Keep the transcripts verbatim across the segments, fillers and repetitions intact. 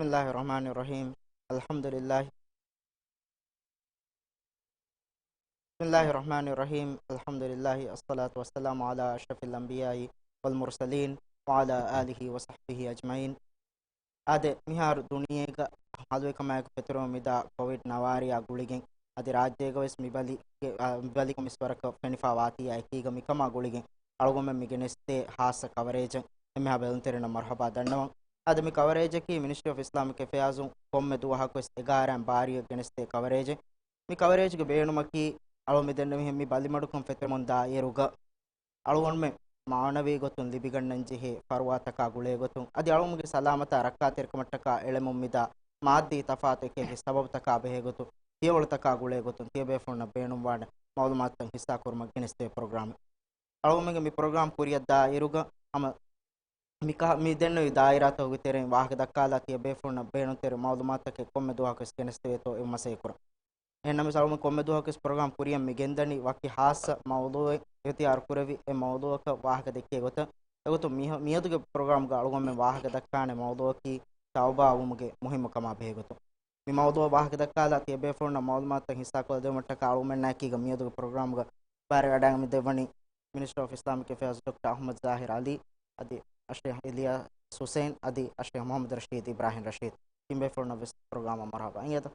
بسم الله الرحمن الرحيم. الحمد لله. بسم الله الرحمن الرحيم. الحمد لله. الصلاة والسلام على أشرف الأنبياء والمرسلين وعلى آله وصحبه أجمعين. އާދެ، މިހާރު ދުނިޔޭގަ ހަލުވެކަމާއެކު ފެތުރެވުމުން މިދާ ކޮވިޑް ނަވާރަޔާ ގުޅިގެން، އަދި ރާއްޖޭގަވެސް މި ބަލި، އާ، މި ބަލި ކޮންމެސް ވަރަކަށް ފެނިފާ ވާތީއާ އެކީގަ މިކަމާ ގުޅިގެން އަޅުގަނޑުމެން މި ގެނެސްދޭ ހާއްސަ ކަވަރޭޖަށް އެންމެހާ ބެލުންތެރިންނަށް މަރުޙަބާ ދަންނަވަން. އާދެ، މި ކަވަރޭޖަކީ މިނިސްޓްރީ އޮފް އިސްލާމިކް އެފެއާޒުން ކޮންމެ ދުވަހަކުވެސް އެގާރައިން ބާރީގަ ގެނެސްދޭ ކަވަރޭޖެއް. މި ކަވަރޭޖްގެ ބޭނުމަކީ، އަޅުގަނޑު މިދެންނެވިހެން މި ބަލިމަޑުކަން ފެތުރެމުން ދާއިރުގަ އަޅުގަނޑުމެން މާނަވީ ގޮތުން ލިބިގަންނަންޖެހޭ ފަރުވާތަކާ ގުޅޭގޮތުން، އަދި އަޅުގަނޑުގެ ސަލާމަތާ ރައްކާތެރިކަމަށްޓަކާ އެޅެމުން މިދާ މާއްދީ ތަފާތު އެކިއެކި ސަބަބުތަކާ ބެހޭގޮތުން، ފިޔަވަޅުތަކާ ގުޅޭގޮތުން، ތިޔަބޭފުޅުންނަށް ބޭނުންވާނެ މައުލޫމާތުތައް ހިއްސާކުރުމަށް ގެނެސްދޭ ޕްރޮގްރާމެއް. އަޅުގަނޑުމެންގެ މި ޕްރޮގްރާމް ކުރިއަށް ދާއިރުގަ ހަމަ މިކަހަ-، މި ދެންނެވި ދާއިރާތަކުގެ ތެރެއިން ވާހަކަ ދައްކާލާ، ތިޔަބޭފުޅުންނަށް ބޭނުންތެރި މައުލޫމާތަކެއް ކޮންމެ ދުވަހަކުވެސް ގެނެސްދެވޭތޯ އެ މަސައްކަތް ކުރަން. އެހެންނަމަވެސް އަޅުގަނޑު ކޮންމެ ދުވަހަކުވެސް ޕްރޮގްރާމް ކުރިއަށް މި ގެންދަނީ ވަކި ހާއްސަ މައުޟޫއެއް އިޚްތިޔާރު ކުރެވި، އެ މައުޟޫއަކަށް ވާހަކަ ދެއްކޭ ގޮތަށް. އެގޮތުން މިހ-، މިއަދުގެ ޕްރޮގްރާމްގަ އަޅުގަނޑުމެން ވާހަކަ ދައްކާނެ މައުޟޫއަކީ ތައުބާ ވުމުގެ މުހިއްމުކަމާ ބެހޭގޮތުން. މި މައުޟޫއަށް ވާހަކަ ދައްކާލާ، ތިޔަބޭފުޅުންނަށް މައުލޫމާތުތައް ހިއްސާކޮށްދެވުމަށްޓަކާ އަޅުގަނޑުމެންނާއެކީގަ މިއަދުގެ ޕްރޮގްރާމްގަ ބައިވެވަޑައިގަންނަވާ މި މިނިސްޓްރީ އޮފް އިސްލާމިކް އެފެއާޒް ޑޮކްޓަރ އަޙްމަދު ޒާހިރު ޢަލީ، އަދި އައްޝޭޚް އިލްޔާސް ޙުސައިން، އަދި އައްޝޭޚް މުޙައްމަދު ރަޝީދު އިބްރާހިމް ރަޝީދު. ތިން ބޭފުޅުންނަށްވެސް ޕްރޮގްރާމަށް މަރުޙަބާ. އިނގޭތަ؟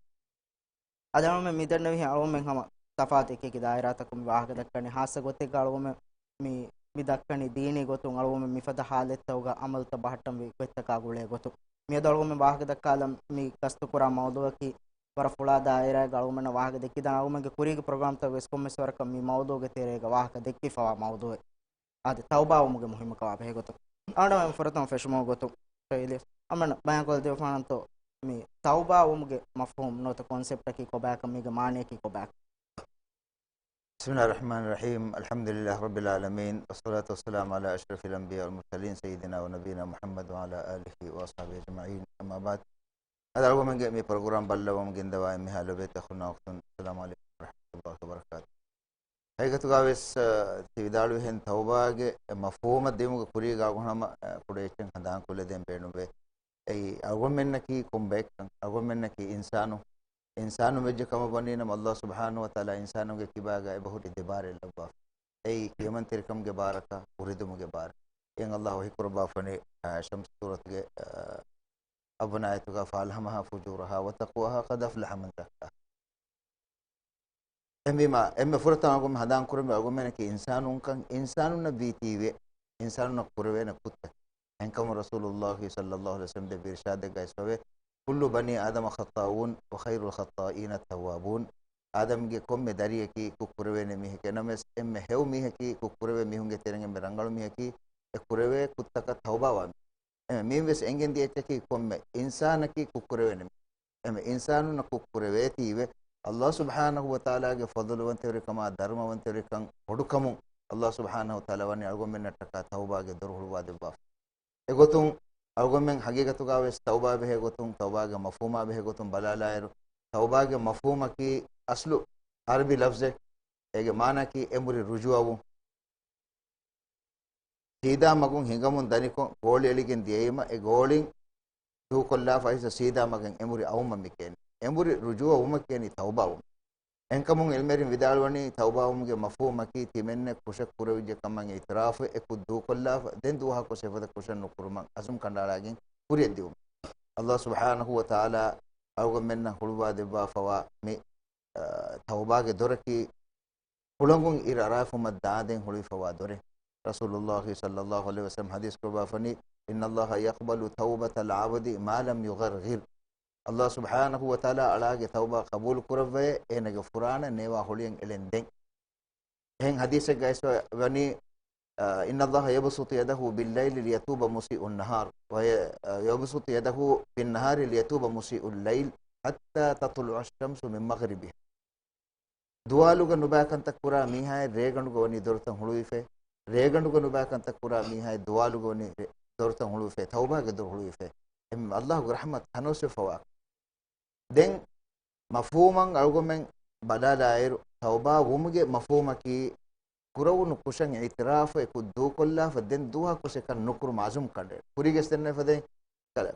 އަދި އަޅުގަނޑުމެން މިދެންނެވިހެން އަޅުގަނޑުމެން ހަމަ ތަފާތު އެކިއެކި ދާއިރާތަކުން މި ވާހަކަ ދައްކަނީ ހާއްސަ ގޮތެއްގަ. އަޅުގަނޑުމެން މި، މި ދައްކަނީ ދީނީ ގޮތުން އަޅުގަނޑުމެން މިފަދަ ޙާލަތްތަކުގަ ޢަމަލުތައް ބަހައްޓަންވީ ގޮތްތަކާ ގުޅޭ ގޮތުން. މިއަދު އަޅުގަނޑުމެން ވާހަކަ ދައްކާލަން މި ގަސްތުކުރާ މައުޟޫއަކީ ވަރަށް ފުޅާ ދާއިރާއެއްގަ އަޅުގަނޑުމެންނަށް ވާހަކަ ދެއްކިދާނެ. އަޅުގަނޑުމެންގެ ކުރީގެ ޕްރޮގްރާމްތަކުގަވެސް ކޮންމެސް ވަރަކަށް މި މައުޟޫގެ ތެރޭގަ ވާހަކަ ދެއްކިފަވާ މައުޟޫއެއް. އާދެ، ތައުބާވުމުގެ މުހިއްމުކަމާ ބެހޭގޮތުން އަޅުގަނޑު ފުރަތަމަ ފެށުމުގެ ގޮތުން އިލްޔާސް އަމަން ބަޔާންކޮށް ދެއްވާނަންތޯ މި ތައުބާވުމުގެ މަފްހޫމް ނުވަތަ ކޮންސެޕްޓަކީ ކޮބާކަން، މީގެ މާނަޔަކީ ކޮބާކަން؟ بسم الله الرحمن الرحيم. الحمد لله رب العالمين، والصلاة والسلام على أشرف الأنبياء والمرسلين سيدنا ونبينا محمد وعلى آله وأصحابه أجمعين. أما بعد. އަދި އަޅުގަނޑުމެންގެ މި ޕްރޮގްރާމް ބައްލަވަމުން ގެންދަވާ އެންމެހާ ލޮބުވެތި އަޚުންނާ އުޚްތުން، السلام عليكم ورحمة الله وبركاته. ހަގީގަތުގަވެސް، އަ، ތި ވިދާޅުވިހެން ތައުބާގެ މަފްހޫމަށް ދިއުމުގެ ކުރީގަ އަޅުގަނޑު ހަމަ، އަ، ކުޑަ އެއްޗެއް ހަނދާންކޮށްލަދޭން ބޭނުންވޭ. އެއީ އަޅުގަނޑުމެންނަކީ ކޮން ބައެއްކަން؟ އަޅުގަނޑުމެންނަކީ އިންސާނު، އިންސާނު ވެއްޖެ ކަމަށް ވަނީނަމަ، އައްލާހު ސުބްޙާނަހު ވަތަޢާލާ އިންސާނުންގެ ކިބާގަ އެބަހުރި ދެބާރެއް ލައްވާފަ. އެއީ ކިޔަމަންތެރިކަމުގެ ބާރަކަށް، ހުރެދުމުގެ ބާރަށް. އެއް އައްލާހު ވަޙީކުރައްވާފަނީ، އަ، ޝަމްސު ސޫރަތުގެ، އަ، އަށްވަނަ އާޔަތުގަ، فَأَلْهَمَهَا فُجُورَهَا وَتَقْوَاهَا قَدْ أَفْلَحَ مَنْ زَكَّاهَا. އެހެންވީމަ، އެންމެ ފުރަތަމަ އަޅުގަނޑު ހަނދާން ކުރަންވީ އަޅުގަނޑުމެންނަކީ އިންސާނުންކަން، އިންސާނުންނަށް ވީތީވެ، އިންސާނުންނަށް ކުރެވޭނެ ކުށްތަކެއް. އެހެންކަމުން ރަސޫލުﷲ ޞައްލަﷲު ޢަލައިހި ވަސައްލަމް ދެއްވި އިރުޝާދެއްގައި އައިސްފަވޭ، كُلُّ بَنِي آدَمَ خَطَّاءُ وَخَيْرُ الْخَطَّائِينَ التَّوَّابُونَ. އާދަމްގެ ކޮންމެ ދަރިއަކީ ކުށް ކުރެވޭނެ މީހެކޭ. ނަމަވެސް، އެންމެ ހެޔޮ މީހަކީ، ކުށް ކުރެވޭ މީހުންގެ ތެރެއިން އެންމެ ރަނގަޅު މީހަކީ، އެ ކުރެވޭ ކުށްތަކަށް ތައުބާވާ މީހެއް. އެ މީންވެސް އެނގެން ދިޔަ އެއްޗަކީ ކޮންމެ އިންސާނަކީ ކުށް ކުރެވޭނެ މީހެއް. އެމެ އިންސާނުންނަށް ކުށް ކުރެވޭތީވެ، އައްލާހު ސުބްޙާނަހު ވަތަޢާލާގެ ފަޟުލުވަންތަވެރިކަމާ، ދަރުމަވަންތަވެރިކަން، ބޮޑުކަމުން އައްލާހު ސުބްޙާނަހު ވަތަޢާލާ ވަނީ އަޅުގަނޑުމެންނަށްޓަކާ ތައުބާގެ ދޮރު ހުޅުވާ ދެއްވާފަ. އެގޮތުން އަޅުގަނޑުމެން ހަގީގަތުގަވެސް ތައުބާ ބެހޭ ގޮތުން، ތައުބާގެ މަފްހޫމާ ބެހޭ ގޮތުން ބަލާލާއިރު، ތައުބާގެ މަފްހޫމަކީ އަސްލު ޢަރަބި ލަފްޒެއް. އޭގެ މާނައަކީ އެނބުރި ރުޖޫޢަވުން. ސީދާ މަގުން ހިނގަމުން ދަނިކޮށް، ގޯޅި އެޅިގެން ދިޔައީމަ، އެ ގޯޅިން ދޫކޮށްލާފަ އައިސް ސީދާ މަގަށް އެނބުރި އައުމަށް މި ކިޔަނީ. އެނބުރި ރުޖޫޢަވުމަށް ކިޔަނީ ތައުބާވުން. އެހެންކަމުން ޢިލްމުވެރިން ވިދާޅުވަނީ، ތައުބާވުމުގެ މަފްހޫމަކީ ތިމެންނެ ކުށެއް ކުރެވިއްޖެ ކަމަށް އިޢުތިރާފު، އެ ކުށް ދޫކޮށްލާފަ، ދެން ދުވަހަކުވެސް އެފަދަ ކުށެއް ނުކުރުމަށް ޢަޒުމް ކަނޑައަޅާގެން ކުރިއަށް ދިއުން. އައްލާހު ސުބްޙާނަހު ވަތަޢާލާ އަޅުގަނޑުމެންނަށް ހުޅުވާ ދެއްވާފަވާ މި، އަ، ތައުބާގެ ދޮރަކީ، ހުޅަނގުން އިރު އަރާފުމަށް ދާނދެން ހުޅުވިފަވާ ދޮރެއް. ރަސޫލުﷲ ޞައްލަﷲު ޢަލައިހި ވަސައްލަމް ޙަދީޘް ކުރައްވާފަނީ، إِنَّ اللَّهَ يَقْبَلُ تَوْبَةَ الْعَبْدِ مَا لَمْ يُغَرْغِرْ. އައްލާހު ސުބްޙާނަހު ވަތަޢާލާ އަޅާގެ ތައުބާ ޤަބޫލު ކުރައްވައޭ، އޭނަގެ ފުރާނަ ނޭވާ ހޮޅިއަށް އެޅެންދެން. އެހެން ޙަދީޘެއްގައި ވަނީ، އަ، إِنَّ اللَّهَ يَبْسُطُ يَدَهُ بِاللَّيْلِ لِيَتُوبَ مُسِيءُ النَّهَارِ، وَيَ، އަ، يَبْسُطُ يَدَهُ بِالنَّهَارِ لِيَتُوبَ مُسِيءُ اللَّيْلِ حَتَّىٰ تَطْلُعَ الشَّمْسُ مِنْ مَغْرِبِهَا. ދުވާލުގަ ނުބައިކަންތައް ކުރާ މީހާއެއް ރޭގަނޑުގަ ވަނީ ދޮރުތައް ހުޅުވިފައި، ރޭގަނޑުގަ ނުބައިކަންތައް ކުރާ މީހާއެއް ދުވާލުގަ ވަނީ ރޭ-، ދޮރުތައް ހުޅުވިފައި، ތައުބާގެ ދޮރު ހުޅުވިފައި. އެ އައްލާހުގެ ރަޙްމަތު ކަނޯސްވެފަވާ. ދެން މަފްހޫމަށް އަޅުގަނޑުމެން ބަލާލާއިރު، ތައުބާ ވުމުގެ މަފްހޫމަކީ، ކުރެވުނު ކުށަށް އިޢުތިރާފު، އެ ކުށް ދޫކޮށްލާފަ، ދެން ދުވަހަކުވެސް އެކަން ނުކުރުމަށް ޢަޒުމް ކަނޑައެޅުން. ކުރީގެސް ދެންނެވިފަދައިން،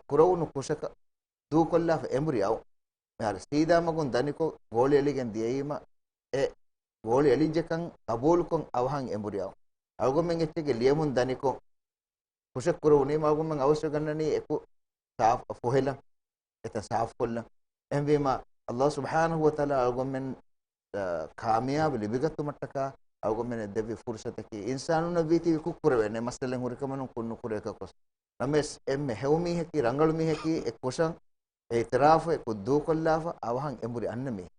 ކުރެވުނު ކުށަކަށް ދޫކޮށްލާފަ އެނބުރި އައު. މިހާރު ސީދާ މަގުން ދަނިކޮށް ގޯޅި އެޅިގެން ދިޔައީމަ، އެ ގޯޅި އެޅިއްޖެކަން ޤަބޫލުކޮށް އަވަހަށް އެނބުރި އައު. އަޅުގަނޑުމެން އެއްޗެއްގެ ލިޔެމުން ދަނިކޮށް، ކުށެއް ކުރެވުނީމަ އަޅުގަނޑުމެން އަވަސްވެގަންނަނީ އެކު ސާފު ފޮހެލަން، އެތަން ސާފުކޮށްލަން. އެހެންވީމަ، ﷲ ސުބްޙާނަހޫ ވަތަޢާލާ އަޅުގަނޑުމެން، އަ، ކާމިޔާބު ލިބިގަތުމަށްޓަކާ އަޅުގަނޑުމެންނަށް ދެއްވި ފުރުޞަތަކީ، އިންސާނުންނަށް ވީތީ ކުށް ކުރެވޭނެ، މައްސަލައެއް ހުރިކަމަނުން ކުށް ނުކުރޭ އެކަކުވެސް. ނަމަވެސް، އެންމެ ހެޔޮ މީހަކީ، ރަނގަޅު މީހަކީ، އެ ކުށަށް އިޢުތިރާފު، އެ ކުށް ދޫކޮށްލާފަ، އަވަހަށް އެނބުރި އަންނަ މީހެއް.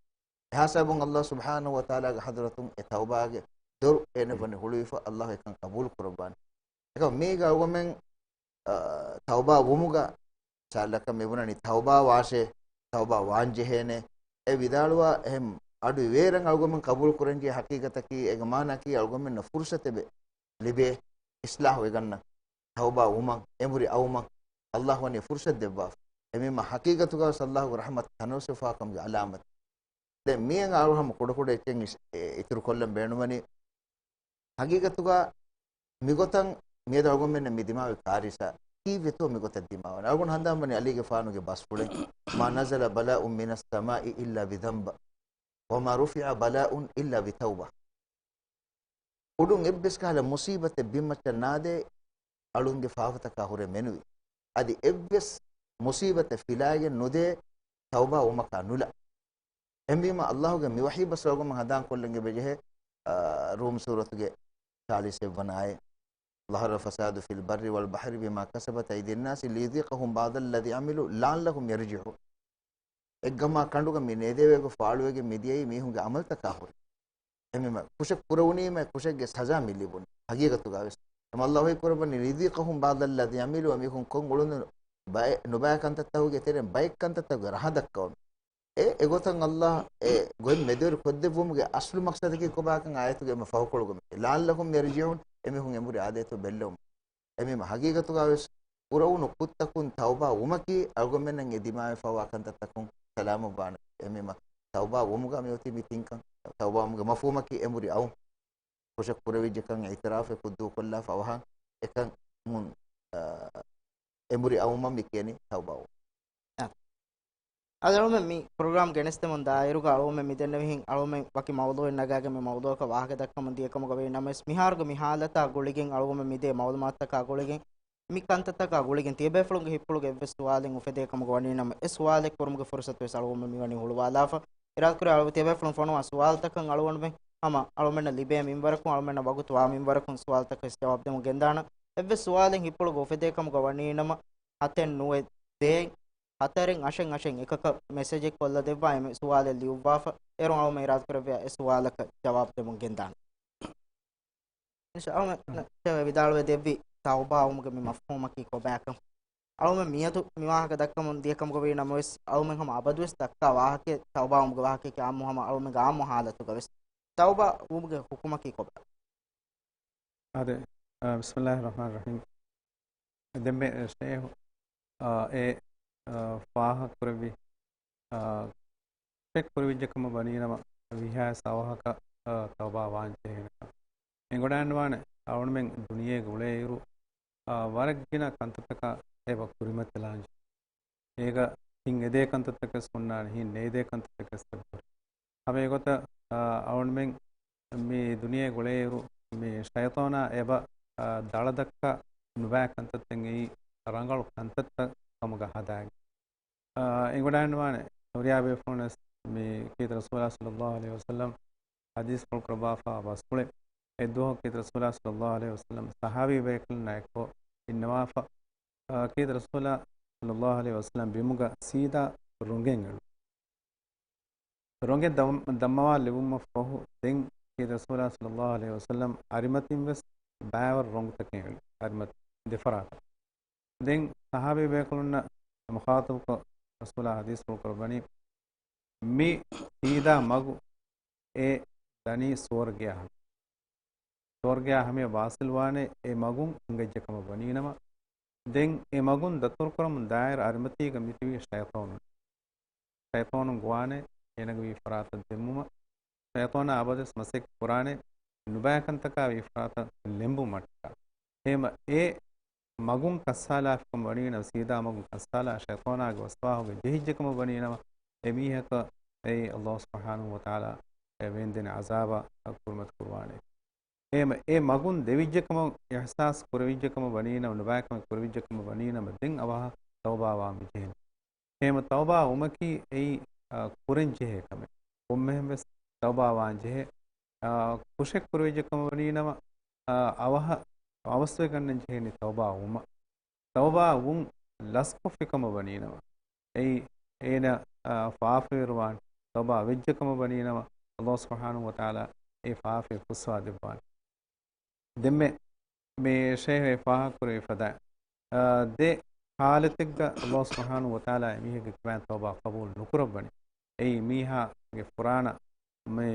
އެހާ ސަބަބުން ﷲ ސުބްޙާނަހޫ ވަތަޢާލާގެ ޙަޟްރަތުން އެ ތައުބާގެ ދޮރު އޭނަ ވަނީ ހުޅުވިފަ، ﷲ އެކަން ޤަބޫލު ކުރައްވާނެ. އެކަމަ މީގަ އަޅުގަނޑުމެން، އަ، ތައުބާ ވުމުގަ ސާލަކަށް މިބުނަނީ ތައުބާ ވާށޭ، ތައުބާ ވާން ޖެހޭނެ. އެ ވިދާޅުވާ އެހެން އަޑު އިވޭރަށް އަޅުގަނޑުމެން ޤަބޫލު ކުރަންޖެހޭ ޙަޤީޤަތަކީ، އޭގެ މާނައަކީ އަޅުގަނޑުމެންނަށް ފުރުޞަތެއް ލިބޭ އިޞްލާޙު ވެގަންނަ، ތައުބާ ވުމަށް، އެނބުރި އައުމަށް ﷲ ވަނީ ފުރުޞަތު ދެއްވާފަ. އެމީމަ ޙަޤީޤަތުގަ ވެސް ﷲގެ ރަޙްމަތު ތަނަވަސްވެފާކަމުގެ ޢަލާމަތެއް. ދެން މިއަށް އަޅުގަނޑު ކުޑަކުޑަ އެއްޗެއް އިސް-، އެ، އިތުރުކޮށްލަން ބޭނުންވަނީ. ޙަޤީޤަތުގަ މިގޮތަށް މިއަދު އަޅުގަނޑުމެންނަށް މި ދިމާވި ކާރިސާ ކީއްވެތޯ މިގޮތަށް ދިމާވަނީ. އަޅުގަނޑު ހަނދާންވަނީ ޢަލީގެފާނުގެ ބަސްފުޅެއް، "ما نزل بلاء من السماء إلا بذنب، وما رفع بلاء إلا بتوبة." އުޑުން އެއްވެސް ކަހަލަ މުޞީބަތެއް ބިންމައްޗަށް ނާދޭ، އަޅުންގެ ފާފަތަކާ ހުރެ މެނުވީ. އަދި އެއްވެސް މުޞީބަތެއް ފިލާގެން ނުދޭ، ތައުބާ ވުމަކާ ނުލާ. އެހެންވީމަ، ﷲގެ މި ވަޙީ ބަސް އަޅުގަނޑުމެން ހަނދާން ކޮށްލަން އެބަޖެހޭ، އާ، ރޫމް ސޫރަތުގެ ޗާލީސް އެއްވަނަ އާޔަތް. "ظهر الفساد في البر والبحر بما كسبت أيدي الناس ليذيقهم بعض الذي عملوا لعلهم يرجعون." އެއްގަމާ ކަނޑުގަ މި ނޭދެވޭގޮތް ފާޅުވެގެން މިދިޔައީ މީހުންގެ ޢަމަލުތަކާ ހުރެ. އެމީމަ ކުށެއް ކުރެވުނީމަ ކުށެއްގެ ސަޒާ މި ލިބުނީ. ހަގީގަތުގަ ވެސް. އެމަ ﷲ ވަޙީ ކުރައްވަނީ، "ليذيقهم بعض الذي عملوا." މީހުން ކޮށް އުޅުނު ބައެއް، ނުބައި ކަންތައްތަކުގެ ތެރެއިން ބައެއް ކަންތައްތަކުގެ ރަހަ ދައްކަވަން. އެ، އެގޮތަށް ﷲ އެ ގޮތް މެދުވެރި ކޮށްދެއްވުމުގެ އަސްލު މަޤްޞަދަކީ ކޮބާކަން އާޔަތުގެ އެންމެ ފަހުކޮޅުގަ މި، "لعلهم يرجعون." އެމީހުން އެނބުރި އާދޭތޯ ބެއްލެވުމަށް. އެމީމަ ހަގީގަތުގަ ވެސް ކުރެވުނު ކުށްތަކުން ތައުބާ ވުމަކީ އަޅުގަނޑުމެންނަށް އެ ދިމާވެފައިވާ ކަންތައްތަކުން ސަލާމަތްވާނެ. އެމީމަ ތައުބާ ވުމުގަ މިއޮތީ މި ތިންކަން. ތައުބާ ވުމުގެ މަފްހޫމަކީ އެނބުރި އައުން. ކުށެއް ކުރެވިއްޖެކަން އިޢުތިރާފެއް ކުށް ދޫކޮށްލާފަ އަވަހަށް އެކަމުން، އާ، އެނބުރި އައުމަށް މި ކިޔަނީ ތައުބާ ވުން. އާ. އަދި އަޅުމެން މި ޕްރޮގްރާމް ގެނެސްދެމުން ދާއިރުގަ އަޅުމެން މި ދެންނެވިހެން އަޅުމެން ވަކި މައުޟޫއެއް ނަގާގެން މި މައުޟޫއަކަށް ވާހަކަ ދައްކަމުން ދިޔަ ކަމުގަ ވޭ. ނަމަވެސް މިހާރުގެ މި ޙާލަތާ ގުޅިގެން އަޅުގަނޑުމެން މި ދޭ މަޢުލޫމާތުތަކާ ގުޅިގެން މި ކަންތައްތަކާ ގުޅިގެން ތިޔަބޭފުޅުންގެ ހިތްޕުޅުގަ އެއްވެސް ސުވާލެއް އުފެދޭ ކަމުގަ ވަނީ ނަމަ، އެ ސުވާލެއް ކުރުމުގެ ފުރުޞަތު ވެސް އަޅުގަނޑުމެން މިވަނީ ހުޅުވާލާފަ. އިރާދަކުރޭ އަޅު ތިޔަބޭފުޅުން ފޮނުވާ ސުވާލުތަކަށް އަޅުގަނޑުމެން ހަމަ އަޅުމެންނަށް ލިބޭ މިންވަރަކުން، އަޅުމެންނަށް ވަގުތުވާ މިންވަރަކުން ސުވާލުތަކަށް ވެސް ޖަވާބު ދެމުން ގެންދާނަން. އެއްވެސް ސުވާލެއް ހިތްޕުޅުގަ އުފެދޭ ކަމުގަ ވަނީ ނަމަ، ހަތެއް ނުވެ ދޭއް، ހަތަރެއް އަށެއް އަށެއް އެކަކަށް މެސެޖެއް ކޮށްލަ ދެއްވާ، އެ ސުވާލެއް ލިޔުއްވާފަ. އޭރުން އަޅުމެން އިރާދަކުރެއްވިޔާ އެ ސުވާލަކަށް ޖަވާބު ދެމުން ގެންދާނަން. އިންޝާ އަﷲ ވިދާޅުވެ ދެއްވި ތައުބާވުމުގެ މި މަފްހޫމަކީ ކޮބާކަން. އަޅުމެން މިއަދު މި ވާހަކަ ދައްކަމުން ދިޔަ ކަމުގަ ވީ ނަމަވެސް، އަޅުމެން ހަމަ އަބަދުވެސް ދައްކާ ވާހަކައެއް ތައުބާވުމުގެ ވާހަކައަކީ އާއްމު ހަމަ އަޅުމެންގެ އާއްމު ހާލަތުގަ ވެސް. ތައުބާ ވުމުގެ ޙުކުމަކީ ކޮބާ؟ އާދެ، އާ، بسم الله الرحمن الرحيم. ދެންމެ ޝޭހު، އާ، އެ، އާ، ފާހަގަކުރެއްވި، އާ، ކުށެއް ކުރެވިއްޖެ ކަމަށް ވަނީނަމަ، ވީހާވެސް އަވަހަކަށް، އާ، ތައުބާ ވާންޖެހޭނެކަން. އެނގިވަޑައިގަންނަވާނެ، އަޅުމެން ދުނިޔޭގަ އުޅޭއިރު، އާ، ވަރަށް ގިނަ ކަންތައްތަކާ އެބަ ކުރިމަތިލާންޖެހޭ. އޭގަ ހިތް އެދޭ ކަންތައްތަކެސް ހުންނާނެ، ހިތް ނޭދޭ ކަންތައްތަކެސް އެބަހުރި. ހަމަ އެގޮތަށް، އާ، އަޅުމެން މި ދުނިޔޭގަ އުޅޭއިރު، މި ޝައިޠާނާ އެބަ، އާ، ދަޅަދައްކާ ނުބައި ކަންތައްތައް އެއީ ރަނގަޅު ކަންތައްތައް ކަމުގަ ހަދާގެން. އާ، އެނގިވަޑައިގަންނަވާނެ، ހުރިހާ ބޭފުޅުންވެސް މި ކީރިތި ރަސޫލާ ޞައްލައްލާހު ޢަލައިހި ވަސައްލަމް ޙަދީޘްފުޅު ކުރައްވާފާ ބަސްފުޅެއް. އެއްދުވަހު ކީރިތި ރަސޫލާ ޞައްލައްލާހު ޢަލައިހި ވަސައްލަމް ޞަޙާބީ ބޭކަލުންނާ އެއްކޮށް އިންނަވާފަ، އާ، ކީރިތި ރަސޫލާ ޞައްލައްލާހު ޢަލައިހި ވަސައްލަމް ބިމުގަ ސީދާ ރޮނގެން އެޅުން. ރޮނގެއް ދަމް-، ދަމަވާ ލެވުމަށްފަހު، ދެން ކީރިތި ރަސޫލާ ޞައްލައްލާހު ޢަލައިހި ވަސައްލަމް އަރިމަތިން ވެސް ބައިވަރު ރޮނގުތަކެއް އެޅި، އަރިމަތި ދެފަރާތަށް. ދެން ޞަޙާބީ ބޭކަލުންނަށް މުޚާޠަބުކޮށް، ރަސޫލާ ޙަދީޘްފުޅު ކުރައްވަނީ، މި ސީދާ މަގު އެ ދަނީ ސުވަރުގެއާ ހަމަ. ސުވަރުގެއާ ހަމަޔަށް ވާޞިލްވާނެ އެ މަގުން އިނގައްޖެ ކަމަށް ވަނީނަމަ، ދެން އެ މަގުން ދަތުރުކުރަމުން ދާއިރު އަރިމަތީގަ މިތިބީ ޝައިޠާނުން. ޝައިޠާނުން ގޮވާނެ އޭނަގެ ވީ ފަރާތަށް ދެއްމުމަށް. ޝައިޠާނާ އަބަދުވެސް މަސައްކަތް ކުރާނެ ނުބައި ކަންތަކާ ވީ ފަރާތަށް ލެނބުމަށްޓަކާ. އެހެންވީމަ އެ މަގުން ކައްސާލާފިކަމަށް ވަނީނަމަ، ސީދާ މަގުން ކައްސާލާ ޝައިޠާނާގެ ވަސްވާހުގެ ޖެހިއްޖެކަމަށް ވަނީނަމަ، އެ މީހަކަށް އެއީ ﷲ ސުބްޙާނަހޫ ވަތަޢާލާ އެ ވޭންދެނި ޢަޒާބަށް ކުރިމަތި ކުރުވާނެ. އެހެން އެ މަގުން ދެވިއްޖެކަމަށް އިޙްސާސް ކުރެވިއްޖެކަމަށް ވަނީނަމަ، ނުބައިކަމެއް ކުރެވިއްޖެކަމަށް ވަނީނަމަ، ދެން އަވަހަށް ތައުބާވާން ވިޖެހެނީ. އެހެން ތައުބާވުމަކީ އެއީ، އާ، ކުރަން ޖެހޭ ކަމެއް. ކޮންމެހެން ވެސް ތައުބާވާން ޖެހޭ. އާ، ކުށެއް ކުރެވިއްޖެކަމަށް ވަނީނަމަ، އާ، އަވަހަށް އަވަސްވެގަންނަން ޖެހެނީ ތައުބާ ވުމަށް. ތައުބާ ވުން ލަސްކޮށްފިކަމަށް ވަނީނަމަ، އެއީ އޭނަ، އާ، ފާފަވެރިވާން. ތައުބާ ވެއްޖެކަމަށް ވަނީނަމަ، ﷲ ސުބްޙާނަހޫ ވަތަޢާލާ އެ ފާފައެއް ފުއްސަވާ ދެއްވާނެ. ދެންމެ މި ޝައިޚް ފާހަގަކުރެވި ފަދަ، އާ، ދެ ޙާލަތެއްގަ ﷲ ސުބްޙާނަހޫ ވަތަޢާލާ އެމީހެއްގެ ކިބައިން ތައުބާ ޤަބޫލު ނުކުރައްވަނީ. އެއީ މީހާގެ ފުރާނަ މި،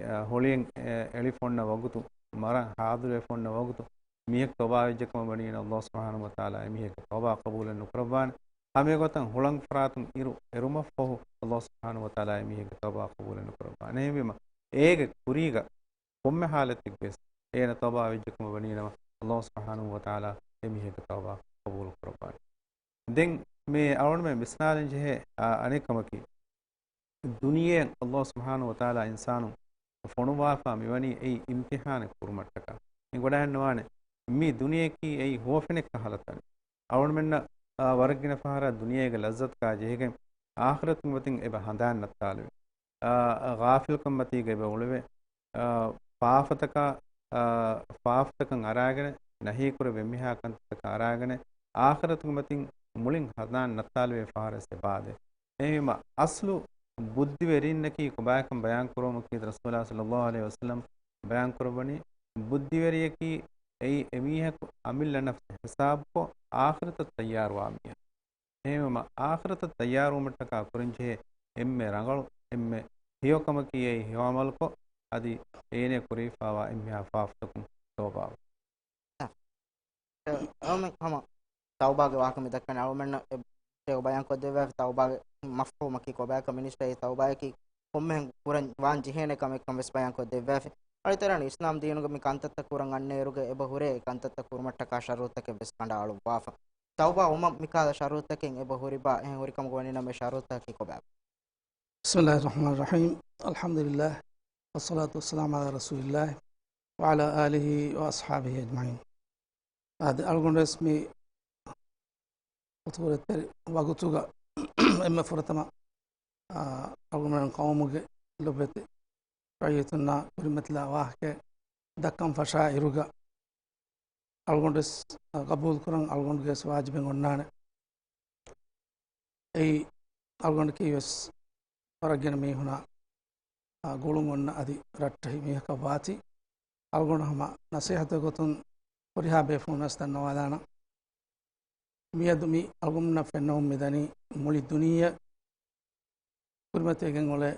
އަ، ހޮޅިއެއް އެ، އެޅިފަ އޮންނަ ވަގުތު، މަރަން ޙާޟިރުވެފަ އޮންނަ ވަގުތު، މީހަކު ތައުބާވެއްޖެކަމަށް ވަނީ ﷲ ސުބްޙާނަހޫ ވަތަޢާލާ އެމީހެއްގެ ތައުބާ ޤަބޫލެއް ނުކުރައްވާނެ. ހަމައެގޮތަށް ހުޅަނގު ފަރާތުން އިރު އެރުމަށްފަހު ﷲ ސުބްޙާނަހޫ ވަތަޢާލާ އެމީހެއްގެ ތައުބާ ޤަބޫލެއް ނުކުރައްވާނެ. އެހެންވީމަ، އޭގެ ކުރީގަ ކޮންމެ ޙާލަތެއްގަވެސް އޭނަ ތައުބާ ވެއްޖެކަމަށް ވަނީނަމަ، ﷲ ސުބްޙާނަހޫ ވަތަޢާލާ އެމީހެއްގެ ތައުބާ ޤަބޫލު ކުރައްވާނެ. ދެން މި އަޅުގަނޑުމެން ވިސްނާލަން ޖެހޭ، އާ، އަނެއް ކަމަކީ، ދުނިޔެއަށް ﷲ ސުބްޙާނަހޫ ވަތަޢާލާ އިންސާނުން ފޮނުވާފަ މިވަނީ އެއީ އިމްތިޙާނެއް ކުރުމަށްޓަކާ. މި ގޮޑަށް ނުވާނެ، މި ދުނިޔެއަކީ އެއީ ހުވަފެނެއްކަ ހަލަ ތަނެއް. އަޅުގަނޑުމެންނަށް، އާ، ވަރަށް ގިނަ ފަހަރަށް ދުނިޔޭގެ ލައްޒަތުގަ ޖެހިގެން އާޚިރަތުގެ މަތިން އެބަ ހަނދާން ނައްތާލެވޭ. އާ، ޣާފިލްކަން މަތީގަ އެބަ އުޅެވޭ. އާ، ފާފަތަކާ، އާ، ފާފަތަކަށް އަރާގެނެ، ނަހީކުރެ ވެއްމިހާ ކަންތައްތަކަށް އަރާގެނެ، އާޚިރަތުގެ މަތިން މުޅިން ހަނދާން ނައްތާލެވޭ ފަހަރެއް އެބައާދޭ. އެހެންވީމަ، އަސްލު ބުއްދިވެރީންނަކީ ކޮބާކަން ބަޔާން ކުރުވުމަކީ، ރަސޫލާ ޞައްލައްލާހު ޢަލައިހި ވަސައްލަމް ބަޔާން ކުރައްވަނީ، ބުއްދިވެރިޔަކީ އެއީ އެމީހަކު އަމިއްލަ ނަފްސު ހިސާބުކޮށް، އާޚިރަތަށް ތައްޔާރުވާ މީހާ. އެހެންވީމަ، އާޚިރަތަށް ތައްޔާރުވުމަށްޓަކާ ކުރަންޖެހޭ އެންމެ ރަނގަޅު، އެންމެ ހެޔޮ ކަމަކީ އެއީ ހެޔޮ ޢަމަލުކޮށް، އަދި އޭނަ ކުރެވިފައިވާ އެންމެހާ ފާފަތަކުން ތައުބާވުން. އަޅުމެން ހަމަ ތައުބާގެ ވާހަކަ މި ދައްކަނީ، އަޅުމެންނަށް އެ ބަޔާންކޮށްދެއްވާފަ، ތައުބާގެ މަފްހޫމަކީ ކޮބާކަން މިނިސްޓަރ އެ ތައުބާއަކީ ކޮންމެހެން ކުރަން ވާން ޖެހޭނެ ކަމެއްކަން ވެސް ބަޔާންކޮށްދެއްވާފަ. އަޅިތަރަން އިސްލާމް ދީނުގަ މި ކަންތައްތައް ކުރަން އަންނައިރުގަ އެބަ ހުރޭ އެ ކަންތައްތައް ކުރުމަށްޓަކާ ޝަރުތަކެއް ވެސް ކަނޑައަޅުއްވާފަ. ތައުބާ ވުމަށް މިކަހަލަ ޝަރުތަކެއް އެބަ ހުރިބާ އެހެން ހުރިކަމުގަ ވަނީނަމަ އެ ޝަރުތަކީ ކޮބާ؟ بسم الله الرحمن الرحيم. الحمد لله. والصلاة والسلام على رسول الله وعلى آله وأصحابه أجمعين. އާދެ، އަޅުގަނޑުވެސް މި ފުތުހުރަތްތެރި ވަގުތުގަ އެންމެ ފުރަތަމަ، އާ، އަޅުގަނޑުމެން ޤައުމުގެ ލޮބުވެތި ރައްޔިތުންނާ ކުރިމަތިލާ ވާހަކައެއް ދައްކަން ފަށާ އިރުގަ، އަޅުގަނޑުވެސް ޤަބޫލުކުރަން އަޅުގަނޑުގެވެސް ވާޖިބެއް އޮންނާނެ. އެއީ އަޅުގަނޑަކީވެސް ވަރަށް ގިނަ މީހުނާ، އާ، ގުޅުން އޮންނަ އަދި ރައްޓެހި މީހަކަށް ވާތީ، އަޅުގަނޑު ހަމަ ނަސޭހަތެއް ގޮތުން ހުރިހާ ބޭފުޅުން ވެސް ދަންނަވާލާނަން. މިއަދު މި އަޅުގަނޑުމެންނަށް ފެންނަމުން މިދަނީ މުޅި ދުނިޔެ ކުރިމަތިވެގެން އުޅޭ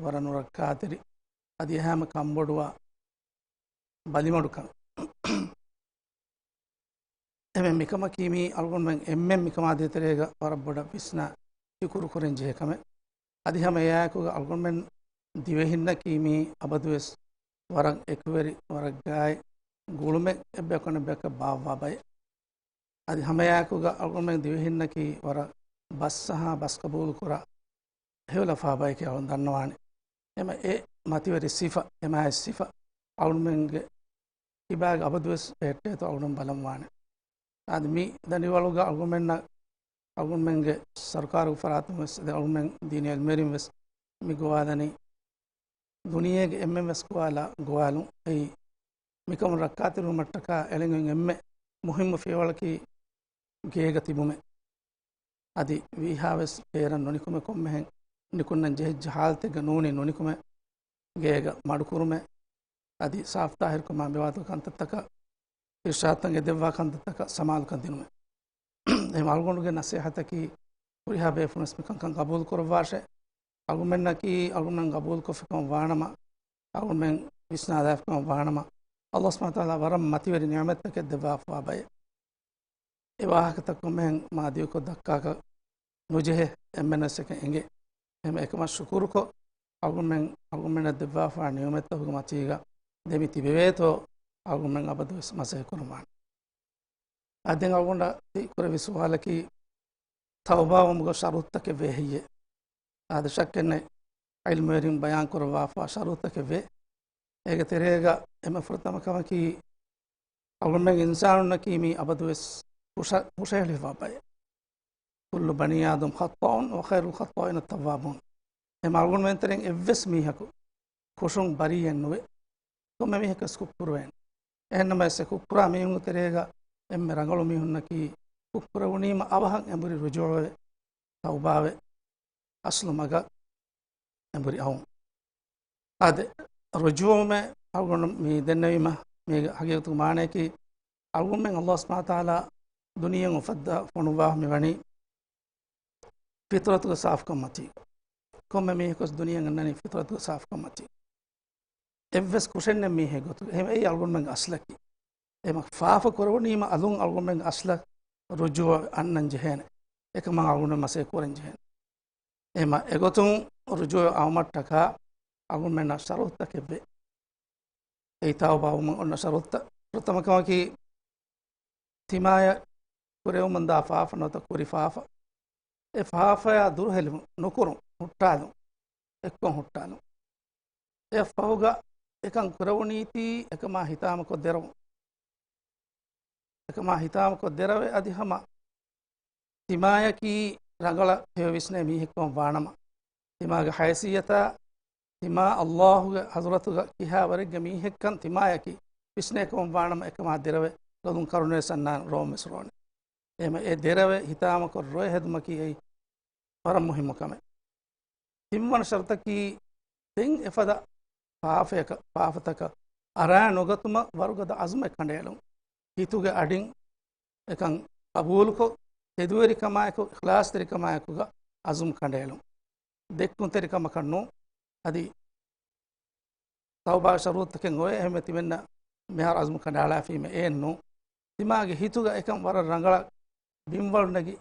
ވަރަށް ނުރައްކާތެރި އަދި ހަމަ ކަންބޮޑުވާ ބަލިމަޑުކަން. އެމެ މިކަމަކީ މީ އަޅުގަނޑުމެން އެންމެން މިކަމާ ދޭތެރޭގަ ވަރަށް ބޮޑަށް ވިސްނާ ޝުކުރު ކުރަން ޖެހޭ ކަމެއް. އަދި ހަމަ އެއާއެކުގަ އަޅުގަނޑުމެން ދިވެހިންނަކީ މީ އަބަދުވެސް ވަރަށް އެކުވެރި، ވަރަށް ގާތް ގުޅުމެއް އެއްބަޔަކު އަނެއްބަޔަކަށް ބާއްވާ ބައެއް. އަދި ހަމައެއާއެކުގަ އަޅުގަނޑުމެން ދިވެހިންނަކީ ވަރަށް ބަސްއަހާ ބަސް ޤަބޫލުކުރާ ހެޔޮލަފާ ބައެކޭ އަޅުން ދަންނަވާނެ. އެމަ އެ މަތިވެރި ސިފަ، އެމާ އެއް ސިފަ އަޅުމެންގެ ކިބާގެ އަބަދުވެސް ހެއްޓޭތޯ އަޅުން ބަލަންވާނެ. އަދި މި ދަނޑިވަޅުގަ އަޅުގަނޑުމެންނަށް އަޅުގަނޑުމެންގެ ސަރުކާރުގެ ފަރާތުން ވެސް އަދި އަޅުގަނޑުމެން ދީނީ އިލްމުވެރިން ވެސް މި ގޮވާލަނީ ދުނިޔޭގެ އެންމެން ވެސް ގޮވާލާ ގޮވާލުން. އެއީ މިކަމުން ރައްކާތެރިވުމަށްޓަކާ އެޅެން އޮތް އެންމެ މުހިއްމު ފިޔަވަޅަކީ ގޭގަ ތިބުމެއް. އަދި ވީހާވެސް ބޭރަށް ނުނިކުމެ ކޮންމެހެން ނިކުންނަން ޖެހިއްޖެ ހާލަތެއްގަ ނޫނީ ނުނިކުމެ ގޭގަ މަޑުކުރުމެ އަދި ސާފްތާހިރުކަމާ މިވާތު ކަންތައްތަކަށް އިރްޝާދުތައް އެދެއްވާ ކަންތައްތަކަށް ސަމާލުކަން ދިނުމެ. އެހެން އަޅުގަނޑުގެ ނަސޭހަތަކީ ހުރިހާ ބޭފުޅުންވެސް މިކަންކަން ގަބޫލު ކުރައްވާށޭ. އަޅުގަނޑަކީ އަޅުގަނޑު ގަބޫލުކޮށްފިކަމަށް ވާނަމަ، އަޅުގަނޑުމެން ވިސްނާލާފިކަމަށް ވާނަމަ، ﷲ ސުބްޙާނަހޫ ވަތަޢާލާ ވަރަށް މަތިވެރި ނިޢުމަތްތަކެއް ދެއްވާފަވާ ބައެއް. އެ ވާހަކަތައް ކޮންމެހެން މާ ދިގުކޮށް ދައްކާކަށް ނުޖެހޭ، އެންމެންވެސް އެކަން އެނގޭ. އެހެން އެކަމަށް ޝުކުރުކޮށް، އަޅުގަނޑުމެން، އަޅުގަނޑުމެންނަށް ދެއްވާފަވާ ނިޢުމަތްތަކުގެ މަތީގަ ދެމި ތިބެވޭތޯ، އަޅުގަނޑުމެން އަބަދުވެސް މަސައްކަތް ކުރަންވާނެ. އާދެ، ދެން އަޅުގަނޑަށް ތި ކުރެއްވި ސުވާލަކީ، ތައުބާވުމުގެ ޝަރުތުތަކެއް ވޭ ހެއްޔޭ؟ އާދެ، ޝައްކެއް ނެތް، ޢިލްމުވެރިން ބަޔާން ކުރައްވާފާ ޝަރުތުތަކެއް ވޭ. އޭގެ ތެރޭގަ އެންމެ ފުރަތަމަ ކަމަކީ، އަޅުގަނޑުމެން އިންސާނުންނަކީ މީ އަބަދުވެސް ހުށަ-، ހުށަހެޅިފާ ބައެއް. كل بني آدم خطاء وخير الخطائين التوابون. އެ އަޅުގަނޑުމެން ތެރެއިން އެއްވެސް މީހަކު ކުށުން ބަރީއެއް ނުވޭ. ކޮންމެ މީހަކަސް ކުށްކުރެވޭނެ. އެހެންނަމަވެސް އެ ކުށްކުރާ މީހުންގެ ތެރޭގަ އެންމެ ރަނގަޅު މީހުންނަކީ ކުށްކުރެވުނީމަ އަވަހަށް އެނބުރި ރުޖޫޢަވެ، ތައުބާވެ، އަސްލު މަގަށް އެނބުރި އައުން. އާދެ، ރުޖޫޢަވުމެއް އަޅުގަނޑު މި ދެންނެވީމަ، މީގެ ހަގީގަތުގެ މާނަޔަކީ، އަޅުގަނޑުމެން ﷲ ސުބްޙާނަހޫ ވަތަޢާލާ ދުނިޔެއިން އުފައްދާ ފޮނުއްވާ މިވަނީ ފިޠުރަތުގެ ސާފުކަން މަތީ. ކޮންމެ މީހަކުވެސް ދުނިޔެއަށް އަންނަނީ ފިޠުރަތުގެ ސާފުކަން މަތީ. އެއްވެސް ކުށެއް ނެތް މީހެއް ގޮތުގަ. އެހެން އެއީ އަޅުގަނޑުމެންގެ އަސްލަކީ. އެމަ ފާފަ ކުރެވުނީމަ އަލުން އަޅުގަނޑުމެންގެ އަސްލަށް ރުޖޫޢަ އަންނަން ޖެހޭނެ. އެކަމަށް އަޅުގަނޑުމެން މަސައްކަތް ކުރަން ޖެހޭނެ. އެމަ އެގޮތުން ރުޖޫޢަ އައުމަށްޓަކާ އަޅުގަނޑުމެންނަށް ޝަރުތުތަކެއް ވޭ. އެއީ ތައުބާވުމަށް އޮންނަ ޝަރުތުތައް. ފުރަތަމަ ކަމަކީ، ތިމާޔަށް ކުރެވުމުންދާ ފާފަ ނުވަތަ ކުރި ފާފަ، އެ ފާފަޔާ ދުރުހެލިވުން، ނުކުރުން، ހުއްޓާލުން، އެއްކޮށް ހުއްޓާލުން. އެއަށްފަހުގަ އެކަން ކުރެވުނީތީ އެކަމާ ހިތާމަކޮށް ދެރަވުން. އެކަމާ ހިތާމަކޮށް ދެރަވެ އަދި ހަމަ ތިމާޔަކީ ރަނގަޅަށް ހެޔޮ ވިސްނޭ މީހެއްކަމަށް ވާނަމަ، ތިމާގެ ހައިސިއްޔަތާ ތިމާ ﷲ ގެ ޙަޟްރަތުގަ ކިހާ ވަރެއްގެ މީހެއްކަން ތިމާޔަކީ ވިސްނޭކަމަށް ވާނަމަ، އެކަމާ ދެރަވެ ލޮލުން ކަރުނަވެސް އަންނާނެ، ރޯމްވެސް ރޯނެ. އެހެމަ އެ ދެރަވެ ހިތާމަކޮށް ރޮއެ ހެދުމަކީ އެއީ ވަރަށް މުހިއްމު ކަމެއް. ތިންވަނަ ޝަރުތަކީ، ދެން އެފަދަ ފާފަޔަކަށް، ފާފަތަކަށް އަރާ ނުގަތުމަށް ވަރުގަދަ އަޒުމެއް ކަނޑައެޅުން. ހިތުގެ އަޑިން އެކަން ޤަބޫލުކޮށް، ތެދުވެރިކަމާއެކު، އިޚްލާޞްތެރިކަމާއެކުގަ އަޒުމް ކަނޑައެޅުން. ދެއްކުންތެރިކަމަކަށް ނޫން. އަދި ތައުބާގެ ޝަރުޠުތަކެއް އޮވޭ، އެހެންވެ ތިމެންނަށް މިހާރު އަޒުމް ކަނޑައަޅާފީމެ އެއެއް ނޫން. ތިމާގެ ހިތުގަ އެކަން ވަރަށް ރަނގަޅަށް ބިންވަޅު ނެގި،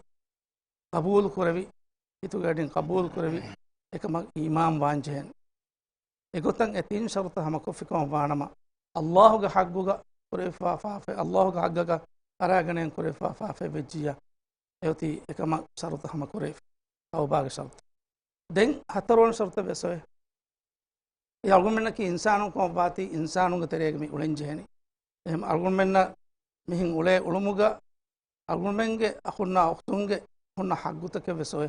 ޤަބޫލު ކުރެވި، ހިތުގެ އަޑިން ޤަބޫލު ކުރެވި، އެކަމަށް އީމާން ވާން ޖެހޭނެ. އެގޮތަށް އެ ތިން ޝަރުޠު ހަމަކޮށްފިކަމަށް ވާނަމަ، ﷲ ގެ ޙައްޤުގަ ކުރެވިފާ ފާފައެއް، ﷲ ގެ ޙައްޤަކަށް އަރާގަނެން ކުރެވިފާ ފާފައެއް ވެއްޖިއްޔާ، އެއޮތީ އެކަމަށް ޝަރުޠު ހަމަ ކުރެވިފަ، ތައުބާގެ ޝަރުޠު. ދެން ހަތަރުވަނަ ޝަރުޠެއް ވެސް އޮވޭ. އެ އަޅުގަނޑަކީ އިންސާނުން ކަމަށްވާތީ، އިންސާނުންގެ ތެރޭގަ މި އުޅެން ޖެހެނީ. އެހެން އަޅުގަނޑުމެންނަށް މިހެން އުޅޭ އުޅުމުގަ އަޅުގަނޑުމެންގެ އަޚުންނާ އުޚްތުންގެ ހުންނަ ޙައްޤުތަކެއް ވެސް އޮވޭ.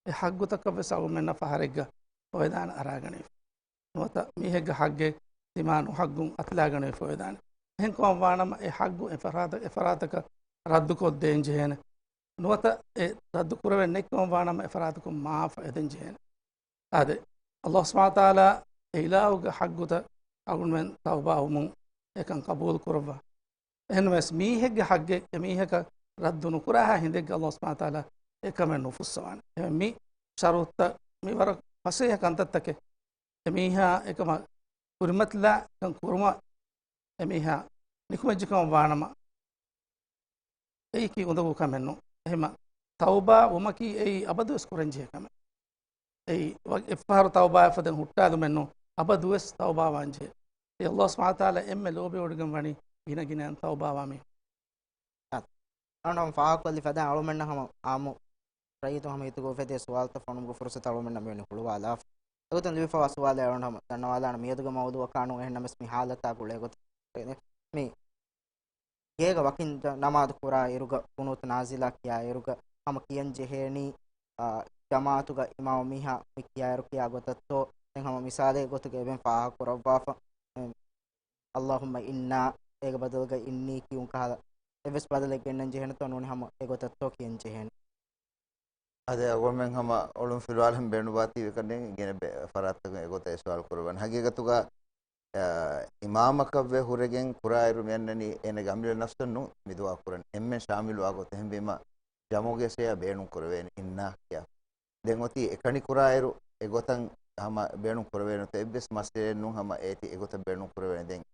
އެ ޙައްޤުތަކަށް ވެސް އަޅުގަނޑުމެންނަށް ފަހަރެއްގަ އޮވެދާނެ އަރާގަނެވި. ނުވަތަ މީހެއްގެ ޙައްޤެއް ތިމާ ނުޙައްޤުން އަތުލާގަނެވިފަ އޮވެދާނެ. އެހެން ކަމަށް ވާނަމަ، އެ ޙައްޤު އެ ފަރާތަ-، އެ ފަރާތަކަށް ރައްދުކޮށްދޭން ޖެހޭނެ. ނުވަތަ އެ ރައްދު ކުރެވެން ނެތްކަމަށް ވާނަމަ، އެ ފަރާތަކުން މާފަށް އެދެން ޖެހޭނެ. އާދެ، ﷲ ސުބްޙާނަހޫ ވަތަޢާލާ އެ އިލާހުގެ ޙައްޤުތައް އަޅުގަނޑުމެން ތައުބާވުމުން އެކަން ޤަބޫލު ކުރައްވާ. އެހެންވެސް މީހެއްގެ ޙައްޤެއް އެމީހަކަށް ރައްދު ނުކުރާހާ ހިނދެއްގަ ﷲ ސުބްޙާނަހޫ ވަތަޢާލާ އެކަމެއް ނުފުއްސަވާނެ. އެހެން މި ޝަރުޠުތައް މި ވަރަށް ފަސޭހަ ކަންތައްތަކެއް. އެމީހާ އެކަމަށް ކުރިމަތިލާ ކަން ކުރުމަށް އެމީހާ ނިކުމެއްޖެކަމަށް ވާނަމަ، އެއީކީ އުނދަގޫ ކަމެއް ނޫން. އެހެމަ ތައުބާ ވުމަކީ އެއީ އަބަދުވެސް ކުރަންޖެހޭ ކަމެއް. އެއީ ވަ-، އެއްފަހަރު ތައުބާވެފަ ދެން ހުއްޓާލުމެއް ނޫން، އަބަދުވެސް ތައުބާވާން ޖެހޭ. އެ ﷲ ސުބްޙާނަހޫ ވަތަޢާލާ އެންމެ ލޯބިވޮޑިގެން ވަނީ ގިނަ ގިނައިން ތައުބާވާ މީހުން. އަން ފާހަގަކޮށްލި ފަދަ އަޅުމެންނަށް ހަމަ އާއްމު ރައްޔިތުން ހަމަ ހިތުގަ އުފެދޭ ސުވާލުތައް ފޮނުވުމުގެ ފުރުސަތު އަޅުމެންނަށް މިވެނި ހުޅުވާލާފަ. އެގޮތުން ލިބިފަވާ ސުވާލެއް އަޅުން ހަމަ ދަންނަވާލާނަން މިއަދުގެ މައުޟޫޢަކާ ނޫން އެހެންނަމަވެސް މި ޙާލަތާ ގުޅޭ ގޮތަށް މި ގޭގަ ވަކިން ޖަ-، ނަމާދު ކުރާ އިރުގަ ޤުނޫތު ނާޒިލާ ކިޔާ އިރުގަ ހަމަ ކިޔަން ޖެހޭނީ، އާ، ޖަމާޢަތުގަ އިމާމު މީހާ މި ކިޔާ އިރު ކިޔާ ގޮތަށްތޯ؟ ދެން ހަމަ މިސާލެއް ގޮތުގަ އެބަ ފާހަގަ ކުރައްވާފަ. އެ، اللهم إنا އޭގެ ބަދަލުގަ إني ކިޔުން ކަހަލަ އެއްވެސް ބަދަލެއް ގެންނަން ޖެހޭނެތޯ؟ ނޫނީ ހަމަ އެގޮތަށްތޯ ކިޔަން ޖެހޭނެ؟ އާދެ، އަޅުގަނޑުމެން ހަމަ އޮޅުން ފިލުވާލަން ބޭނުންވާތީވެ ކަންނޭނގެ ގިނަ ބެ-، ފަރާތްތަކުން އެގޮތަށް އެ ސުވާލު ކުރައްވަން. ހަގީގަތުގަ އާ، އިމާމަކަށްވެ ހުރެގެން ކުރާއިރު މިއަންނަނީ އޭނަގެ އަމިއްލަ ނަފްސަށް ނޫން މި ދުޢާ ކުރަން. އެންމެން ޝާމިލުވާ ގޮތަށް. އެހެންވީމަ، ޖަމުގެ ސިގާ ބޭނުން ކުރެވޭނެ އިންނާ ކިޔާ. ދެން އޮތީ އެކަނި ކުރާއިރު އެގޮތަށް ހަމަ ބޭނުން ކުރެވޭނެތޯ އެއްވެސް މައްސަލައެއް ނޫން ހަމަ އޭތި އެގޮތަށް ބޭނުން ކުރެވޭނެ. ދެން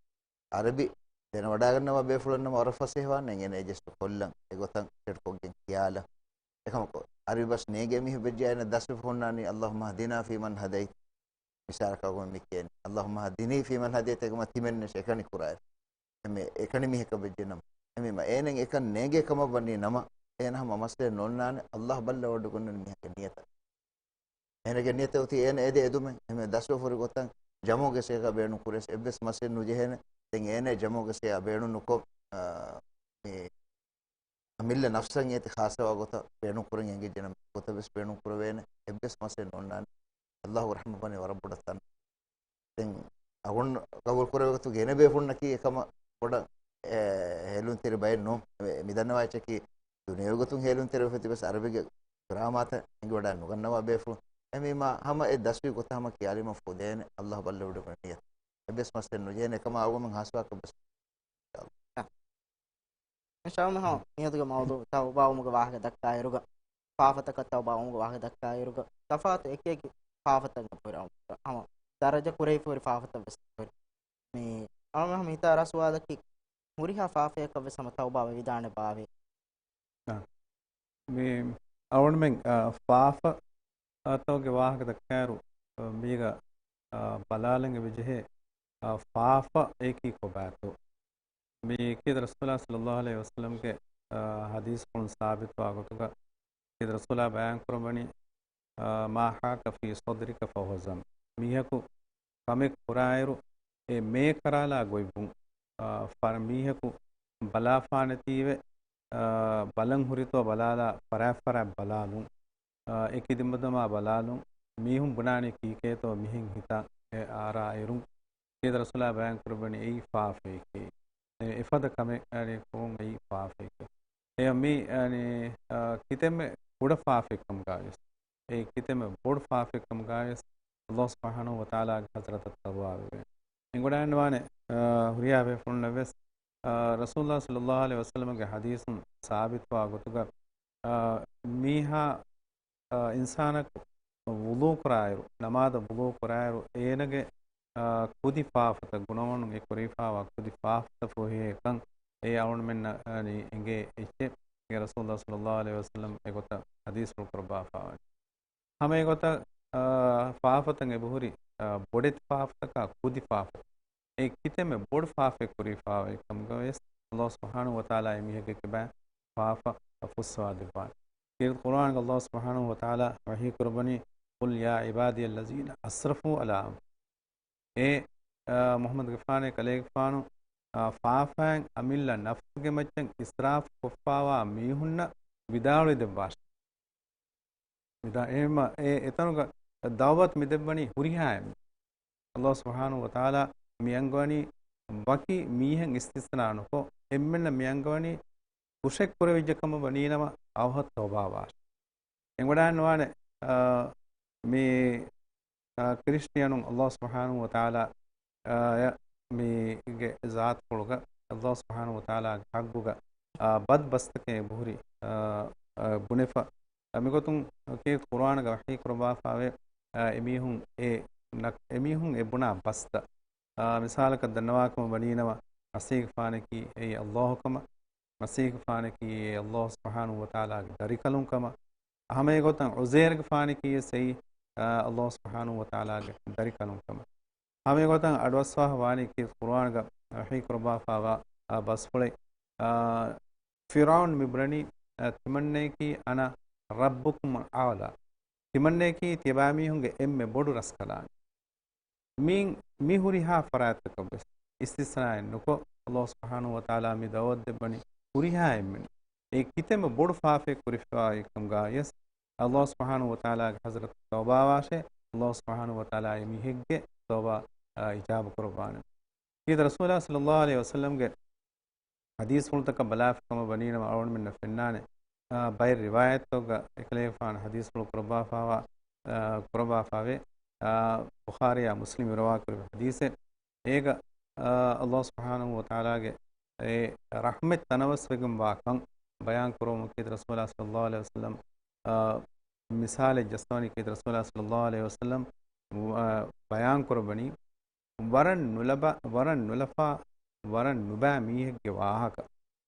ޢަރަބި ދެނެވަޑައިގަންނަވާ ބޭފުޅުންނަމަ ވަރަށް ފަސޭހަވާނެ އެނގޭނެ އެ ޖެސްޓު ކޮށްލަން އެގޮތަށް ސެޓްކޮށްގެން ކިޔާލަން. އެކަމަކު، ޢަރަބި ބަސް ނޭނގޭ މީހެއް ވެއްޖެއްޔާ އޭނަ ދަސްވެފަ ހުންނާނީ، اللهم اهدنا فيمن هديت. މިސާލަކަށް އަޅުގަނޑު މި ކިޔަނީ، اللهم اهدني فيمن هديت، އެކަމަ ތިމެންނެށް އެކަނި ކުރާއިރު. އެމެ އެކަނި މީހަކަށް ވެއްޖެ ނަމަ، އެމީމަ އޭނަ އެކަން ނޭނގޭ ކަމަށް ވަނީ ނަމަ، އޭނަ ހަމަ މައްސަލައެއް ނޯންނާނެ، އައްލާހު ބައްލަވަޑައިގަންނަނީ މީހެއްގެ ނިޔަތަށް. އޭނަގެ ނިޔަތަށް އޮތީ އޭނަ އެދޭ އެދުމެއް، އެހެން ދަސްވެފަ ހުރި ގޮތަށް ޖަމުގެ ސޭގަ ބޭނުން ކުރެސް އެއްވެސް މައްސަލައެއް ނުޖެހޭނެ. ދެން އޭނަ ޖަމުގެ ސޭއަށް ބޭނުން ނުކޮށް، އާ، މި އަމިއްލަ ނަފްސަށް އޭތި ޚާއްސަވާ ގޮތަށް ބޭނުން ކުރަން އެނގިއްޖެނަމަ ގޮތަށް ވެސް ބޭނުން ކުރެވޭނެ. އެއްވެސް މައްސަލައެއް ނޯންނާނެ. އައްލާހު ރަޙްމަތް ވަނީ ވަރަށް ބޮޑަށް ތަން. ދެން އަޅުގަނޑު ގަބޫލު ކުރެވޭ ގޮތުގަ ގެނެވޭ ފުންނަކީ އެކަމަށް ބޮޑަށް، އެ، ހޭލުންތެރި ބައެއް ނޫން. މި، މި ދަންނަވާ އެއްޗަކީ ދުނިޔެވީ ގޮތުން ހޭލުންތެރިވެފަ ތިބެސް އަރަބިގެ ގްރާމާތައް އެނގިވަޑައި ނުގަންނަވާ ބޭފުޅުން. އެމީމާ ހަމަ އެ ދަސްވީ ގޮތަށް ހަމަ ކިޔާލީމަ ފުދޭނެ އައްލާހު ބައްލަވަޑައިގަންނަ ނިޔަތު. އެއްވެސް މައްސަލައެއް ނުޖެހޭނެ އެކަމާ އަޅުގަނޑުމެން ހާސްވާކަށް ވެސް. އިންޝާﷲ. މިހާރު މިއަދުގެ މައުޟޫޢު ތައުބާވުމުގެ ވާހަކަ ދައްކާއިރުގަ، ފާފަތަކަށް ތައުބާވުމުގެ ވާހަކަ ދައްކާއިރުގަ، ތަފާތު އެކިއެކި ފާފަތައް އެބަހުރި. ހަމަ ދަރަޖަ ކުރެވިފަހުރި ފާފަތައް ވެސް އެބަހުރި. މި އަޅުގަނޑު ހަމަ ހިތަށް އަރާ ސުވާލަކީ، ހުރިހާ ފާފަޔަކަށް ވެސް ހަމަ ތައުބާވެވިދާނެ ބާވޭ؟ އާ. މި އަޅުގަނޑުމެން، އާ، ފާފަ، އާ، ތަކުގެ ވާހަކަ ދައްކާއިރު، އާ، މީގަ، އާ، ބަލާލަން އެބަޖެހޭ، އާ، ފާފައަކީ ކޮބާތޯ؟ މި ކީރިތި ރަސޫލާ ޞައްލައްލާހު ޢަލައިހި ވަސައްލަމްގެ، އާ، ޙަދީޘްފުޅުން ސާބިތުވާ ގޮތުގަ، ކީރިތި ރަސޫލާ ބަޔާން ކުރައްވަނީ، އާ، "ما حاك في صدرك فهو ذنب." މީހަކު ކަމެއް ކުރާއިރު، އެ މޭކަރާލާ ގޮތްވުން، އާ، ފަރަ މީހަކު ބަލާފާނެތީވެ، އާ، ބަލަން ހުރިތޯ ބަލާލާ، ފަރާތްފަރާތް ބަލާލުން، އާ، އެ ކިދިންބުދަމާ ބަލާލުން، މީހުން ބުނާނީ ކީކޭތޯ މިހެން ހިތަށް އެ އާރާއިރުން، ކީރިތި ރަސޫލާ ބަޔާން ކުރައްވަނީ އެއީ ފާފައެކޭ. އެ، އެފަދަ ކަމެއް އަނެއް ކުރުން އެއީ ފާފައެކޭ. އެ މީ، އަނެ، އާ، ކިތަންމެ ކުޑަ ފާފައެއްކަމުގަވެސް، އެ ކިތަންމެ ބޮޑު ފާފައެއްކަމުގަވެސް، އައްލާހު ސުބްޙާނަހު ވަތަޢާލާގެ ޙަޟްރަތަށް ތައުބާވެވޭނެ. އެނގިވަޑައިގަންނަވާނެ، އާ، ހުރިހާ ބޭފުޅުންނަށްވެސް، އާ، ރަސޫލުﷲ ޞައްލައްލާހު ޢަލައިހި ވަސައްލަމަގެ ޙަދީޘުން ސާބިތުވާ ގޮތުގަ، އާ، މީހާ، އާ، އިންސާނަކު ވުޟޫ ކުރާއިރު، ނަމާދަށް ވުޟޫ ކުރާއިރު، އޭނަގެ، އާ، ކުދި ފާފަތައް، ގުނަވަނުން އެ ކުރެވިފާވާ ކުދި ފާފަތައް ފޮހެހޭކަން އެ އަޅުގަނޑުމެންނަށް، އަނި، އެނގޭ އެއްޗެއް. އެ ރަސޫލުﷲ ޞައްލައްލާހު ޢަލައިހި ވަސައްލަމް އެގޮތަށް ޙަދީޘްފުޅު ކުރައްވާފާވަނީ. ހަމަ އެގޮތަށް، އާ، ފާފަތައް އެބަހުރި، އާ، ބޮޑެތި ފާފަތަކާ ކުދި ފާފަ. އެ ކިތަންމެ ބޮޑު ފާފައެއް ކުރެވިފާވޭ ކަމުގަވެސް އައްލާހު ސުބްޙާނަހު ވަތަޢާލާ އެމީހެއްގެ ކިބައިން ފާފަ ފުއްސަވާ ދެއްވާނެ. ކީރިތި ޤުރުއާންގަ އައްލާހު ސުބްޙާނަހު ވަތަޢާލާ ވަޙީ ކުރައްވަނީ، "قل يا عبادي الذين أسرفوا على أنفسهم." އޭ، އާ، މުޙައްމަދުގެފާނޭ ކަލޭގެފާނު، އާ، ފާފައިން އަމިއްލަ ނަފްސުގެ މައްޗަށް އިސްރާފު ކޮށްފާވާ މީހުންނަށް ވިދާޅުވެ ދެއްވާށި. ވިދާ-، އެހެންމަ އެ އެތަނުގަ ދަޢުވަތު މި ދެއްވަނީ ހުރިހާ އެންމެ. އައްލާހު ސުބްޙާނަހު ވަތަޢާލާ މި އަންގަވަނީ ވަކި މީހެއް އިސްތިސްނާ ނުކޮށް، އެންމެންނަށް މި އަންގަވަނީ ކުށެއް ކުރެވިއްޖެ ކަމަށް ވަނީނަމަ އަވަހަށް ތައުބާވާށި. އެނގިވަޑައިގަންނަވާނެ، އާ، މި، އާ، ކްރިސްޓިއަނުން އައްލާހު ސުބްޙާނަހު ވަތަޢާލާ، އާ، އަށް މީގެ ޒާތުފުޅުގަ އައްލާހު ސުބްޙާނަހު ވަތަޢާލާގެ ޙައްޤުގަ، އާ، ބަދު ބަސްތަކެއް އެބަހުރި، އާ، އާ، ބުނެފަ. އާ، މިގޮތުން ކީރިތި ޤުރުއާނުގަ ވަޙީ ކުރައްވާފާވޭ، އާ، އެމީހުން އެ ނަ-، އެމީހުން އެ ބުނާ ބަސްތައް. އާ، މިސާލަކަށް ދަންނަވާކަމަށް ވަނީނަމަ، މަސީހުގެފާނަކީ އެއީ އައްލާހު ކަމަށް، މަސީހުގެފާނަކީ އެއީ އައްލާހު ސުބްޙާނަހު ވަތަޢާލާގެ ދަރިކަލުން ކަމަށް، ހަމައެގޮތަށް ޢުޒޭރުގެފާނަކީވެސް އެއީ، އާ، އައްލާހު ސުބްޙާނަހު ވަތަޢާލާގެ ދަރިކަލުން ކަމަށް. ހަމައެގޮތަށް އަޑުއައްސަވާފަ ވާނީ ކީރިތި ޤުރުއާނުގަ ވަޙީ ކުރައްވާފާވާ، އާ، ބަސްފުޅެއް. އާ، ފިރްޢައުނު މި ބުނަނީ، އާ، ތިމަންނަޔަކީ أنا ربكم الأعلى. ތިމަންނަޔަކީ ތިޔަބައިމީހުންގެ އެންމެ ބޮޑު ރަސްކަލާނގެ. މި، މި ހުރިހާ ފަރާތްތަކަށްވެސް އިސްތިސްނާއެއް ނުކޮށް، އައްލާހު ސުބްޙާނަހު ވަތަޢާލާ މި ދަޢުވަތު ދެއްވަނީ ހުރިހާ އެންމެން އެ ކިތަންމެ ބޮޑު ފާފައެއް ކުރިފައިވާ އެކަމުގައިވިޔަސް، އައްލާހު ސުބްޙާނަހު ވަތަޢާލާގެ ޙަޟްރަތަށް ތައުބާވާށޭ، އައްލާހު ސުބްޙާނަހު ވަތަޢާލާ އެމީހެއްގެ ތައުބާ، އާ، އިޖާބަ ކުރައްވާނެ. ކީރިތި ރަސޫލާ ޞައްލައްލާހު ޢަލައިހި ވަސައްލަމްގެ ޙަދީޘްފުޅުތަކަށް ބަލާފަ ކަމަށް ވަނީނަމަ އަޅުގަނޑުމެންނަށް ފެންނާނެ، އާ، ބައެއް ރިވާޔަތްތަކުގަ އެކަލޭގެފާނު ޙަދީޘްފުޅު ކުރައްވާފާވާ، އާ، ކުރައްވާފާވޭ، އާ، ބުޚާރީއާ މުސްލިމް ރިވާކުރެއްވި ޙަދީޘެއް. އޭގަ، އާ، އައްލާހު ސުބްޙާނަހު ވަތަޢާލާގެ އެ ރަޙްމަތް ތަނަވަސްވެގެންވާ ކަން ބަޔާން ކުރުމުން ކީރިތި ރަސޫލާ ޞައްލައްލާހު ޢަލައިހި ވަސައްލަމް، އާ، މިސާލެއް ޖައްސަވަނީ ކީރިތި ރަސޫލާ ޞައްލައްލާހު ޢަލައިހި ވަސައްލަމް، އާ، ބަޔާން ކުރައްވަނީ، ވަރަށް ނުލަބަ-، ވަރަށް ނުލަފާ، ވަރަށް ނުބައި މީހެއްގެ ވާހަކަ،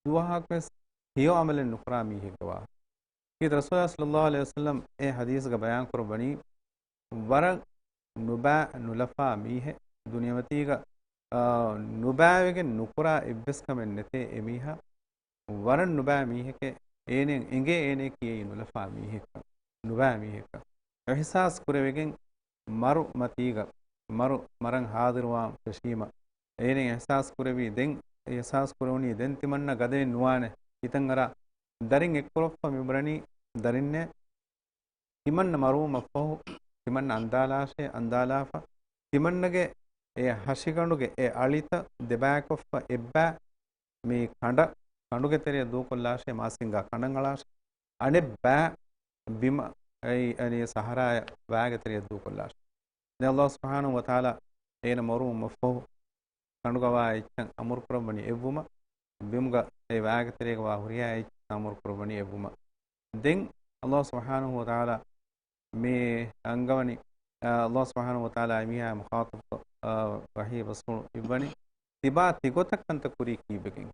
ދުވަހަކުވެސް ހެޔޮ ޢަމަލެއް ނުކުރާ މީހެއްގެ ވާހަކަ. ކީރިތި ރަސޫލާ ޞައްލައްލާހު ޢަލައިހި ވަސައްލަމް އެ ޙަދީޘްގަ ބަޔާން ކުރައްވަނީ، ވަރަށް ނުބައި ނުލަފާ މީހެއް ދުނިޔެމަތީގަ، އާ، ނުބައިވެގެން ނުކުރާ އެއްވެސް ކަމެއް ނެތޭ އެމީހާ، ވަރަށް ނުބައި މީހެކޭ، އޭނަ އެނގޭ އޭނައަކީ އެއީ ނުލަފާ މީހެއްކަން، ނުބައި މީހެއްކަން. އިޙްސާސް ކުރެވިގެން މަރު މަތީގަ، މަރު މަރަން ހާޟިރުވާން ފެށީމަ، އޭނަ އިޙްސާސް ކުރެވީ ދެން، އިޙްސާސް ކުރެވުނީ ދެން ތިމަންނަ ގަދައެއް ނުވާނެ. ހިތަށް އަރާ ދަރިން އެއްކުރޮފަ މިބުނަނީ ދަރިންނޭ ތިމަންނަ މަރުވުމަށްފަހު، ތިމަންނަ އަންދާލާށޭ، އަންދާލާފަ، ތިމަންނަގެ އެ ހަށިގަނޑުގެ އެ އަޅިތައް ދެބައިކޮށްފަ އެއްބައި މި ކަނޑަށް، ކަނޑުގެ ތެރެއަށް ދޫކޮށްލާށޭ، މާސިންގާ ކަނޑަށް އަޅާށޭ، އަނެއްބައި ބިމަށް އައި، އަނި ސަހަރާއަށް ވައިގެ ތެރެއަށް ދޫކޮށްލާށޭ. ދެން ﷲ ސުބްޙާނަހޫ ވަތަޢާލާ އޭނަ މަރުވުމަށްފަހު، ކަނޑުގަވާ އެއްޗަށް އަމުރު ކުރައްވަނީ އެއްވުމަށް، ބިމުގަ އެ ވައިގެ ތެރޭގަވާ ހުރިހާ އެއްޗަށް އަމުރު ކުރައްވަނީ އެއްވުމަށް. ދެން ﷲ ސުބްޙާނަހޫ ވަތަޢާލާ މި އަންގަވަނީ، އާ، ﷲ ސުބްޙާނަހޫ ވަތަޢާލާ އެމީހާ މުޚާޠަބްކޮށް، އާ، ވަޙީ ބަސްފުޅު އިއްވަނީ، ތިބާ ތިގޮތަށް ކަންތައް ކުރީކީ އިބެގެން.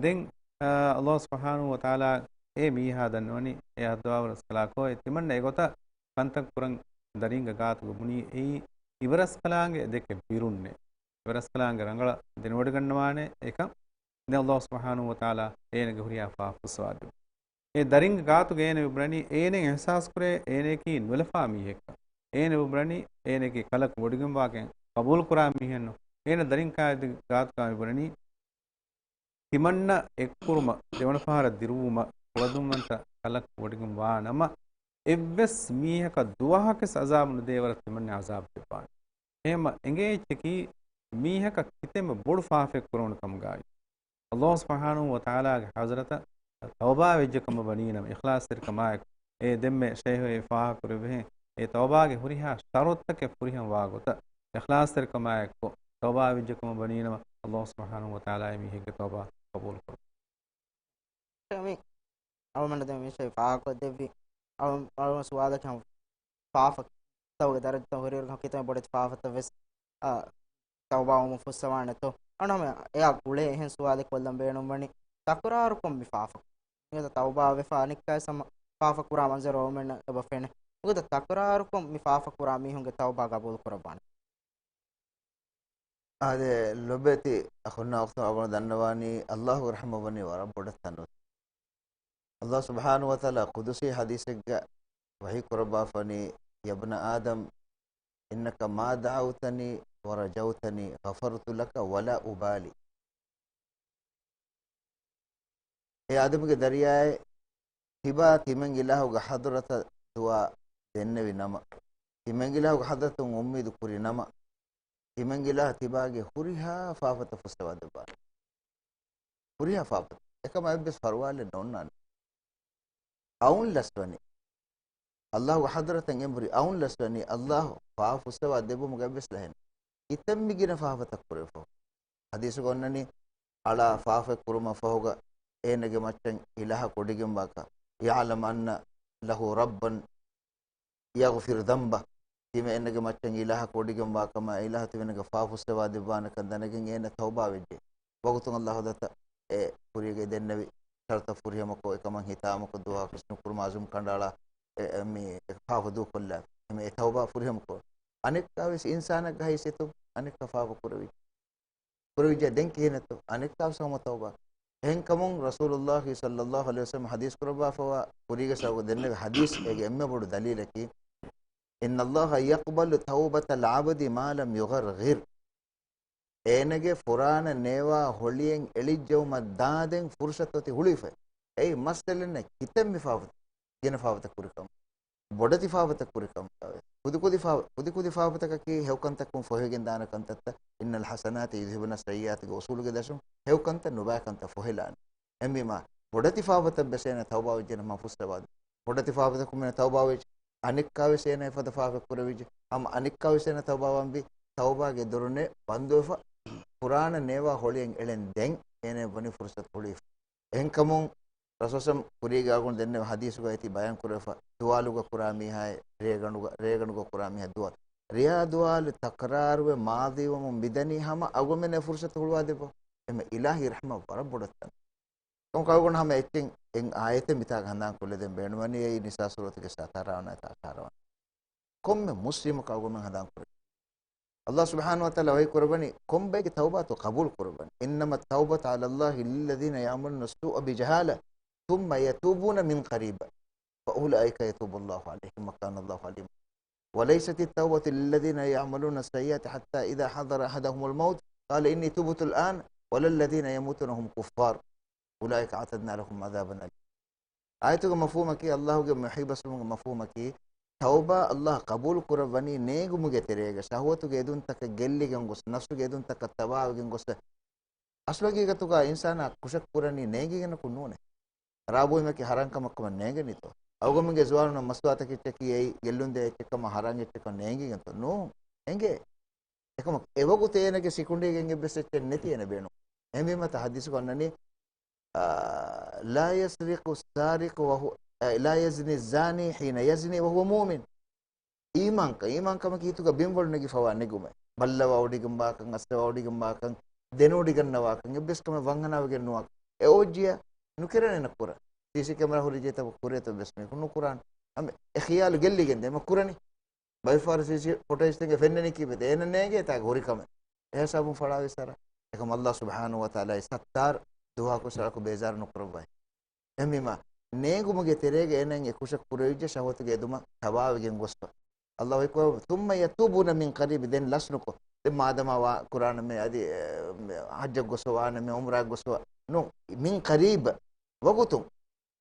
ދެން، އާ، ﷲ ސުބްޙާނަހޫ ވަތަޢާލާ އެ މީހާ ދަންނަވަނީ، އެ ހައްދަވާވަރު ރަސްކަލާކޯ، އެ ތިމަންނަ އެގޮތަށް ކަންތައް ކުރަން ދަރިންގެ ގާތުގަ ބުނީ އެއީ އިބަރަސްކަލާނގެ ދެކެ ބިރުންނޭ. އިބަރަސްކަލާނގެ ރަނގަޅަށް ދެނެވޮޑިގަންނަވާނޭ އެކަން. ދެން ﷲ ސުބްޙާނަހޫ ވަތަޢާލާ އޭނަގެ ހުރިހާ ފާފަ ފުއްސަވާދެއްވި. އެ ދަރިންގެ ގާތުގަ އޭނަ މިބުނަނީ، އޭނަ އިޙްސާސް ކުރޭ އޭނައަކީ ނުލަފާ މީހެއްކަން. އޭނަ މިބުނަނީ، އޭނައަކީ ކަލަކު ވޮޑިގެންވާކަން ޤަބޫލު ކުރާ މީހެއްނު. އޭނަ ދަރިން ކާ ގާތުގަ މިބުނަނީ، ތިމަންނަ އެއްކުރުމަށް، ދެވަނަ ފަހަރަށް ދިރުވުމަށް، ފުޅަދުންވަންތަ ކަލަކު ވޮޑިގެން ވާ ނަމަ، އެއްވެސް މީހަކަށް ދުވަހަކަސް ޢަޒާބު ނުދޭވަރަށް ތިމަންނަ ޢަޒާބު ދެއްވާނެ. އެހެންމަ އެނގޭ އެއްޗަކީ، މީހަކަށް ކިތަންމެ ބޮޑު ފާފައެއް ކުރެވުނު ކަމުގައި، ﷲ ސުބްޙާނަހޫ ވަތަޢާލާގެ ޙަޟްރަތަށް ތައުބާ ވެއްޖެ ކަމަށް ވަނީނަމަ، އިޚްލާޞްތެރިކަމާއެކު، އެ ދެންމެ ޝައިހު އެ ފާހަގަކުރެއްވިހެން، އެ ތައުބާގެ ހުރިހާ ޝަރުޠުތަކެއް ފުރިހަމަވާ ގޮތަށް، އިޚްލާޞްތެރިކަމާއެކު ތައުބާ ވެއްޖެ ކަމަށް ވަނީނަމަ، ﷲ ސުބްޙާނަހޫ ވަތަޢާލާ އެ މީހެއްގެ ތައުބާ ޤަބޫލުކުރުން. މި އަޅުމެންނަށް ދެން މި ޝައި ފާހަގަކޮށްދެއްވި އަޅު، އަޅުގަނޑު ސުވާލަކީ ހަމަ ފާފަ ތައުގެ ދަރަޖަތައް ހުރިއިރު ކިތަންމެ ބޮޑެތި ފާފަތައް ވެސް، އާ، ތައުބާވުމުން ފުއްސަވާނެތޯ؟ އަންނަ ހަމަ އެއާ ގުޅޭ އެހެން ސުވާލެއް ކޮށްލަން ބޭނުންވަނީ، ތަކުރާރުކޮށް މި ފާފަ ތައުބާވެފަ އަނެއްކާވެސް ހަމަ ފާފަ ކުރާ މަންޒަރު އަޅުމެންނަށް އެބަ ފެނޭ. އުގަދަ ތަކުރާރުކޮށް މި ފާފަ ކުރާ މީހުންގެ ތައުބާ ގަބޫލު ކުރައްވާނެ. އާދެ، ލޮބެތި އަޚުންނާ އުޚްތުން، އަޅުގަނޑު ދަންނަވާނީ ﷲގެ ރަޙްމަތް ވަނީ ވަރަށް ބޮޑަށް ތަން. ﷲ ސުބްޙާނަހޫ ވަތަޢާލާ ޤުދުސީ ޙަދީޘެއްގަ ވަޙީ ކުރައްވާފަނީ، يا ابن آدم إنك ما دعوتني ورجوتني غفرت لك ولا أبالي. އޭ އާދަމުގެ ދަރިޔާއޭ، ތިބާ ތިމަން އިލާހުގެ ޙަޟްރަތަށް ދުޢާ ދެންނެވި ނަމަ، ތިމަން އިލާހުގެ ޙަޟްރަތުން އުއްމީދު ކުރި ނަމަ، ތިމަން އިލާހު ތިބާގެ ހުރިހާ ފާފަތައް ފުއްސަވާ ދެއްވާނެ. ހުރިހާ ފާފަތައް. އެކަމަށް އެއްވެސް ފަރުވާލެއް ނޯންނާނެ. އައުން ލަސްވަނީ. ﷲގެ ޙަޟްރަތަށް އެނބުރި އައުން ލަސްވަނީ، ﷲ ފާފަ ފުއްސަވާ ދެއްވުމުގަ އެއްވެސް ލަހެއް ނެތް. ކިތަންމެ ގިނަ ފާފަތައް ކުރެވިފަ. ޙަދީޘުގަ އޮންނަނީ، އަޅާ ފާފައެއް ކުރުމަށް ފަހުގަ އޭނަގެ މައްޗަށް އިލާހަކު ވޮޑިގެންވާކަށް، يعلم أن له ربا يغفر ذنبه، ތިމަން އޭނަގެ މައްޗަށް އިލާހަކު ވޮޑިގެންވާކަމަށް، އިލާހު ތިމަންނަގެ ފާފަ ފުއްސަވާ ދެއްވާނެކަން ދަނެގެން އޭނަ ތައުބާ ވެއްޖެ. ވަގުތުން ﷲ ދަތަ އެ ކުރީގައި ދެންނެވި ޝަރުތަށް ފުރިހަމަކޮށް، އެކަމަށް ހިތާމަކޮށް، ދުޢާކުރި ނުކުރުމަށް ޢަޒުމް ކަނޑައަޅާ، އެ، އެ، މި ފާފަ ދޫކޮށްލާ. އެމެ އެ ތައުބާ ފުރިހަމަކޮށް، އަނެއްކާވެސް އިންސާނެއްގެ ޙައިސިއްޔަތުން އަނެއްކާ ފާފަ ކުރެވި. ކުރެވިއްޖެ ދެން ކިހިނެއްތޯ؟ އަނެއްކާވެސް ހަމަ ތައުބާ. އެހެންކަމުން ރަސޫލުﷲ ޞައްލަﷲ ޢަލައިހި ވަސައްލަމަ ޙަދީޘް ކުރައްވާފަވާ ކުރީގެ ސަބަބު ދެންނެވި ޙަދީޘް އޭގެ އެންމެ ބޮޑު ދަލީލަކީ، إن الله يقبل توبة العبد ما لم يغرغر. އޭނަގެ ފުރާނަ ނޭވާ ހޮޅިއެއް އެޅިއްޖައުމަށް ދާދެން ފުރުޞަތު އޮތީ ހުޅުވިފަ. އެއީ މައްސަލައެއް ނެތް، ކިތަންމެ ފާފަ، ގިނަ ފާފަތައް ކުރިކަމަށް. ބޮޑެތި ފާފަތައް ކުރިކަމަށް. ކުދި ކުދި ފާ، ކުދި ކުދި ފާފަތަކަކީ ހެޔޮކަންތައްކުން ފޮހެގެން ދާނެ ކަންތައްތައް، إن الحسنات يذهبن السيئات ގެ އުޞޫލުގެ ދަށުން ހެޔޮކަންތައް ނުބައިކަންތައް ފޮހެލާނެ. އެހެންވީމާ، ބޮޑެތި ފާފަތައް ވެސް އޭނަ ތައުބާ ވެއްޖެނަމަ ފުއްސަވާދެ. ބޮޑެތި ފާފަތަކުން އޭނަ ތައުބާ ވެއްޖެ. އަނެއްކާވެސް އޭނަ އެފަދަ ފާފަ ކުރެވިއްޖެ. ހަމަ އަނެއްކާވެސް އޭނަ ތައުބާވަންވީ. ތައުބާގެ ދޮރުން ބަންދުވެފަ، ފުރާނަ ނޭވާ ހޮޅިއެއް އެޅެން ދެން އޭނަ ވަނީ ފުރުޞަތު ހުޅުވިފަ. އެހެންކަމުން ރަސޫލު ކުރީގެ އަގުން ދެންނެވި ޙަދީޘުގައި ތި ބަޔާން ކުރެވިފަ، ދުވާލުގަ ކުރާ މީހާއެއް، ރޭގަނޑުގަ، ރޭގަނޑުގަ ކުރާ މީހާ ދުވާލު. ރެޔާ ދުވާލު ތަކްރާރުވެ މާޟީވަމުން މިދަނީ ހަމަ އަގުމެންނަށް ފުރުޞަތު ހުޅުވާ ދެއްވަ. އެމެ އިލާހީ ރަޙްމަ ވަރަށް ބޮޑަށް ތަން. ކަމަކަށް އަޅުގަނޑު ހަމަ އެއްޗެއް އެއް އާޔަތެއް މިތާގަ ހަނދާން ކޮށްލަދޭން ބޭނުންވަނީ، އެއީ ނިސާ ސޫރަތުގެ ސަތާރަ ވަނަ އާޔަތާ އަށާރަ ވަނަ. ކޮންމެ މުސްލިމަކަށް އަޅުގަނޑުމެން ހަނދާން ކުރޭ. ﷲ ސުބްޙާނަހޫ ވަތަޢާލާ ވަޙީ ކުރައްވަނީ ކޮންބައެއްގެ ތައުބާތޯ ޤަބޫލު ކުރައްވަނީ؟ إنما التوبة على الله للذين يعملون السوء بجهالة ثم يتوبون من قريب فأولئك يتوب الله عليهم وكان الله عليما وليست التوبة للذين يعملون السيئات حتى إذا حضر أحدهم الموت قال إني تبت الآن ولا الذين يموتون وهم كفار أولئك أعتدنا لهم عذابا أليما. އާޔަތުގެ މަފްހޫމަކީ، ﷲގެ ވަޙީ ބަސްވުމުގެ މަފްހޫމަކީ، ތައުބާ ﷲ ޤަބޫލު ކުރައްވަނީ ނޭނގުމުގެ ތެރޭގަ، ޝަހުވަތުގެ އެދުންތަކަށް ގެއްލިގެން ގޮސް، ނަފްސުގެ އެދުންތަކަށް ތަބާވެގެން ގޮސް. އަސްލު ހަގީގަތުގަ އިންސާނާ ކުށެއް ކުރަނީ ނޭނގިގެނަކު ނޫނޭ. ރާ ބުއިމަކީ ޙަރާން ކަމަށް ކަމަށް ނޭނގެނީތޯ؟ އަޅުގަނޑުމެންގެ ޒުވާނުންނަށް މަސްތުވާތަކެއްޗަކީ އެއީ ގެއްލުންދޭ އެއްޗެއް ކަމަށް ޙަރާން އެއްޗެއް ކަމަށް ނޭނގިގެންތޯ؟ ނޫން. އެނގޭ. އެކަމަކު އެވަގުތު އޭނަގެ ސިކުނޑީގެ އެއްވެސް އެއްޗެއް ނެތި އޭނަ ބޭނުން. އެހެންވީމަ ތަ ޙަދީޘްގަ އޮންނަނީ، އާ، لا يسرق السارق وهو، އާ، لا يزني الزاني حين يزني وهو مؤمن. އީމާންކަން، އީމާންކަމަކީ ހިތުގަ ބިންވަޅު ނެގިފަވާ ނެގުމެއް. ބައްލަވާ އޮޑިގެންވާކަން، އައްސަވާ އޮޑިގެންވާކަން، ދެނެވޮޑިގަންނަވާކަން، އެއްވެސް ކަމެއް ވަންހަނާވެގެން ނުވާކަން. އެ އޯއްޖިއަށް ނުކެރޭނެ ކުރަން. ސީސީ ކެމެރާ ހުރި ޖޭތަ ކުރޭތޯ އެއްވެސް މީހަކު ނުކުރާނެ. އަމެ އެ ޚިޔާލު ގެއްލިގެން ދޭ މަ ކުރަނީ. ބައިފާރު ސީސީ ފުޓޭޖްތަކެއް ފެންނަނީ ކީއްވެތަ؟ އޭނަ ނޭނގޭތާ ހުރި ކަމެއް. އެހިސާބުން ފަޅާވި ސަރަ. އެކަމް ﷲ ސުބްޙާނަހޫ ވަތަޢާލާ ސައްތާރު ދުވަހަކު ސަޅަކު ބޭޒާރު ނުކުރައްވައި. އެހެންވީމަ، ނޭނގުމުގެ ތެރޭގަ އޭނައަށް އެ ކުށެއް ކުރެވިއްޖެ ޝަހުވަތުގެ އެދުމަށް ތަބާވެގެން ގޮސްފަ. ﷲ އެކު، ثم يتوبون من قريب، ދެން ލަސްނުކޮށް. ދެން މާދަމާ ވާ ކުރާނަމޭ އަދި، އެ، ޙައްޖަށް ގޮސް ވާނަމޭ ޢުމްރާ ގޮސް ވާ. ނޫން، من قريب. ވަގުތުން.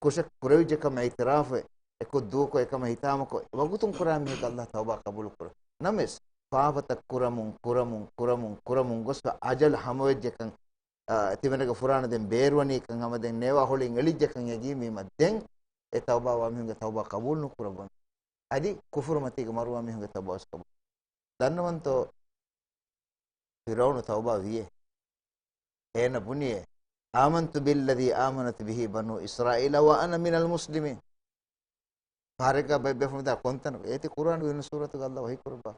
ކުށެއް ކުރެވިއްޖެކަމަށް އިޢުތިރާފެއް، އެކޮށް ދޫކޮށް އެކަމަށް ހިތާމަކޮށް، ވަގުތުން ކުރާ މީހަކަށް ﷲ ތައުބާ ޤަބޫލު ކުރޭ. ނަމަވެސް، ފާފަތައް ކުރަމުން، ކުރަމުން، ކުރަމުން، ކުރަމުން ގޮސްފަ އަޖަލު ހަމަވެއްޖެކަން، އާ، ތިމެންގެ ފުރާނަ ދެން ބޭރުވަނީކަން ހަމަ ދެން ނޭވާ ހޮޅިން އެޅިއްޖެކަން އެގީމީމަ ދެން އެ ތައުބާވާ މީހުންގެ ތައުބާ ޤަބޫލު ނުކުރައްވަން. އަދި ކުފުރުމަތީގަ މަރުވާ މީހުންގެ ތައުބާ ވެސް ޤަބޫލު. ދަންނަވަންތޯ؟ ފިރުޢައުނު ތައުބާ ވިޔޭ. އޭނަ ބުނިޔޭ، آمنت بالذي آمنت به بنو إسرائيل وأنا من المسلمين. ފަހަރެއްގަ ބައެއް ބޭފުޅުން ދާ ކޮންތަނުގަ އޭތި ޤުރުއާނުގެ ވިހި ސޫރަތުގަ ﷲ ވަޙީ ކުރައްވާ.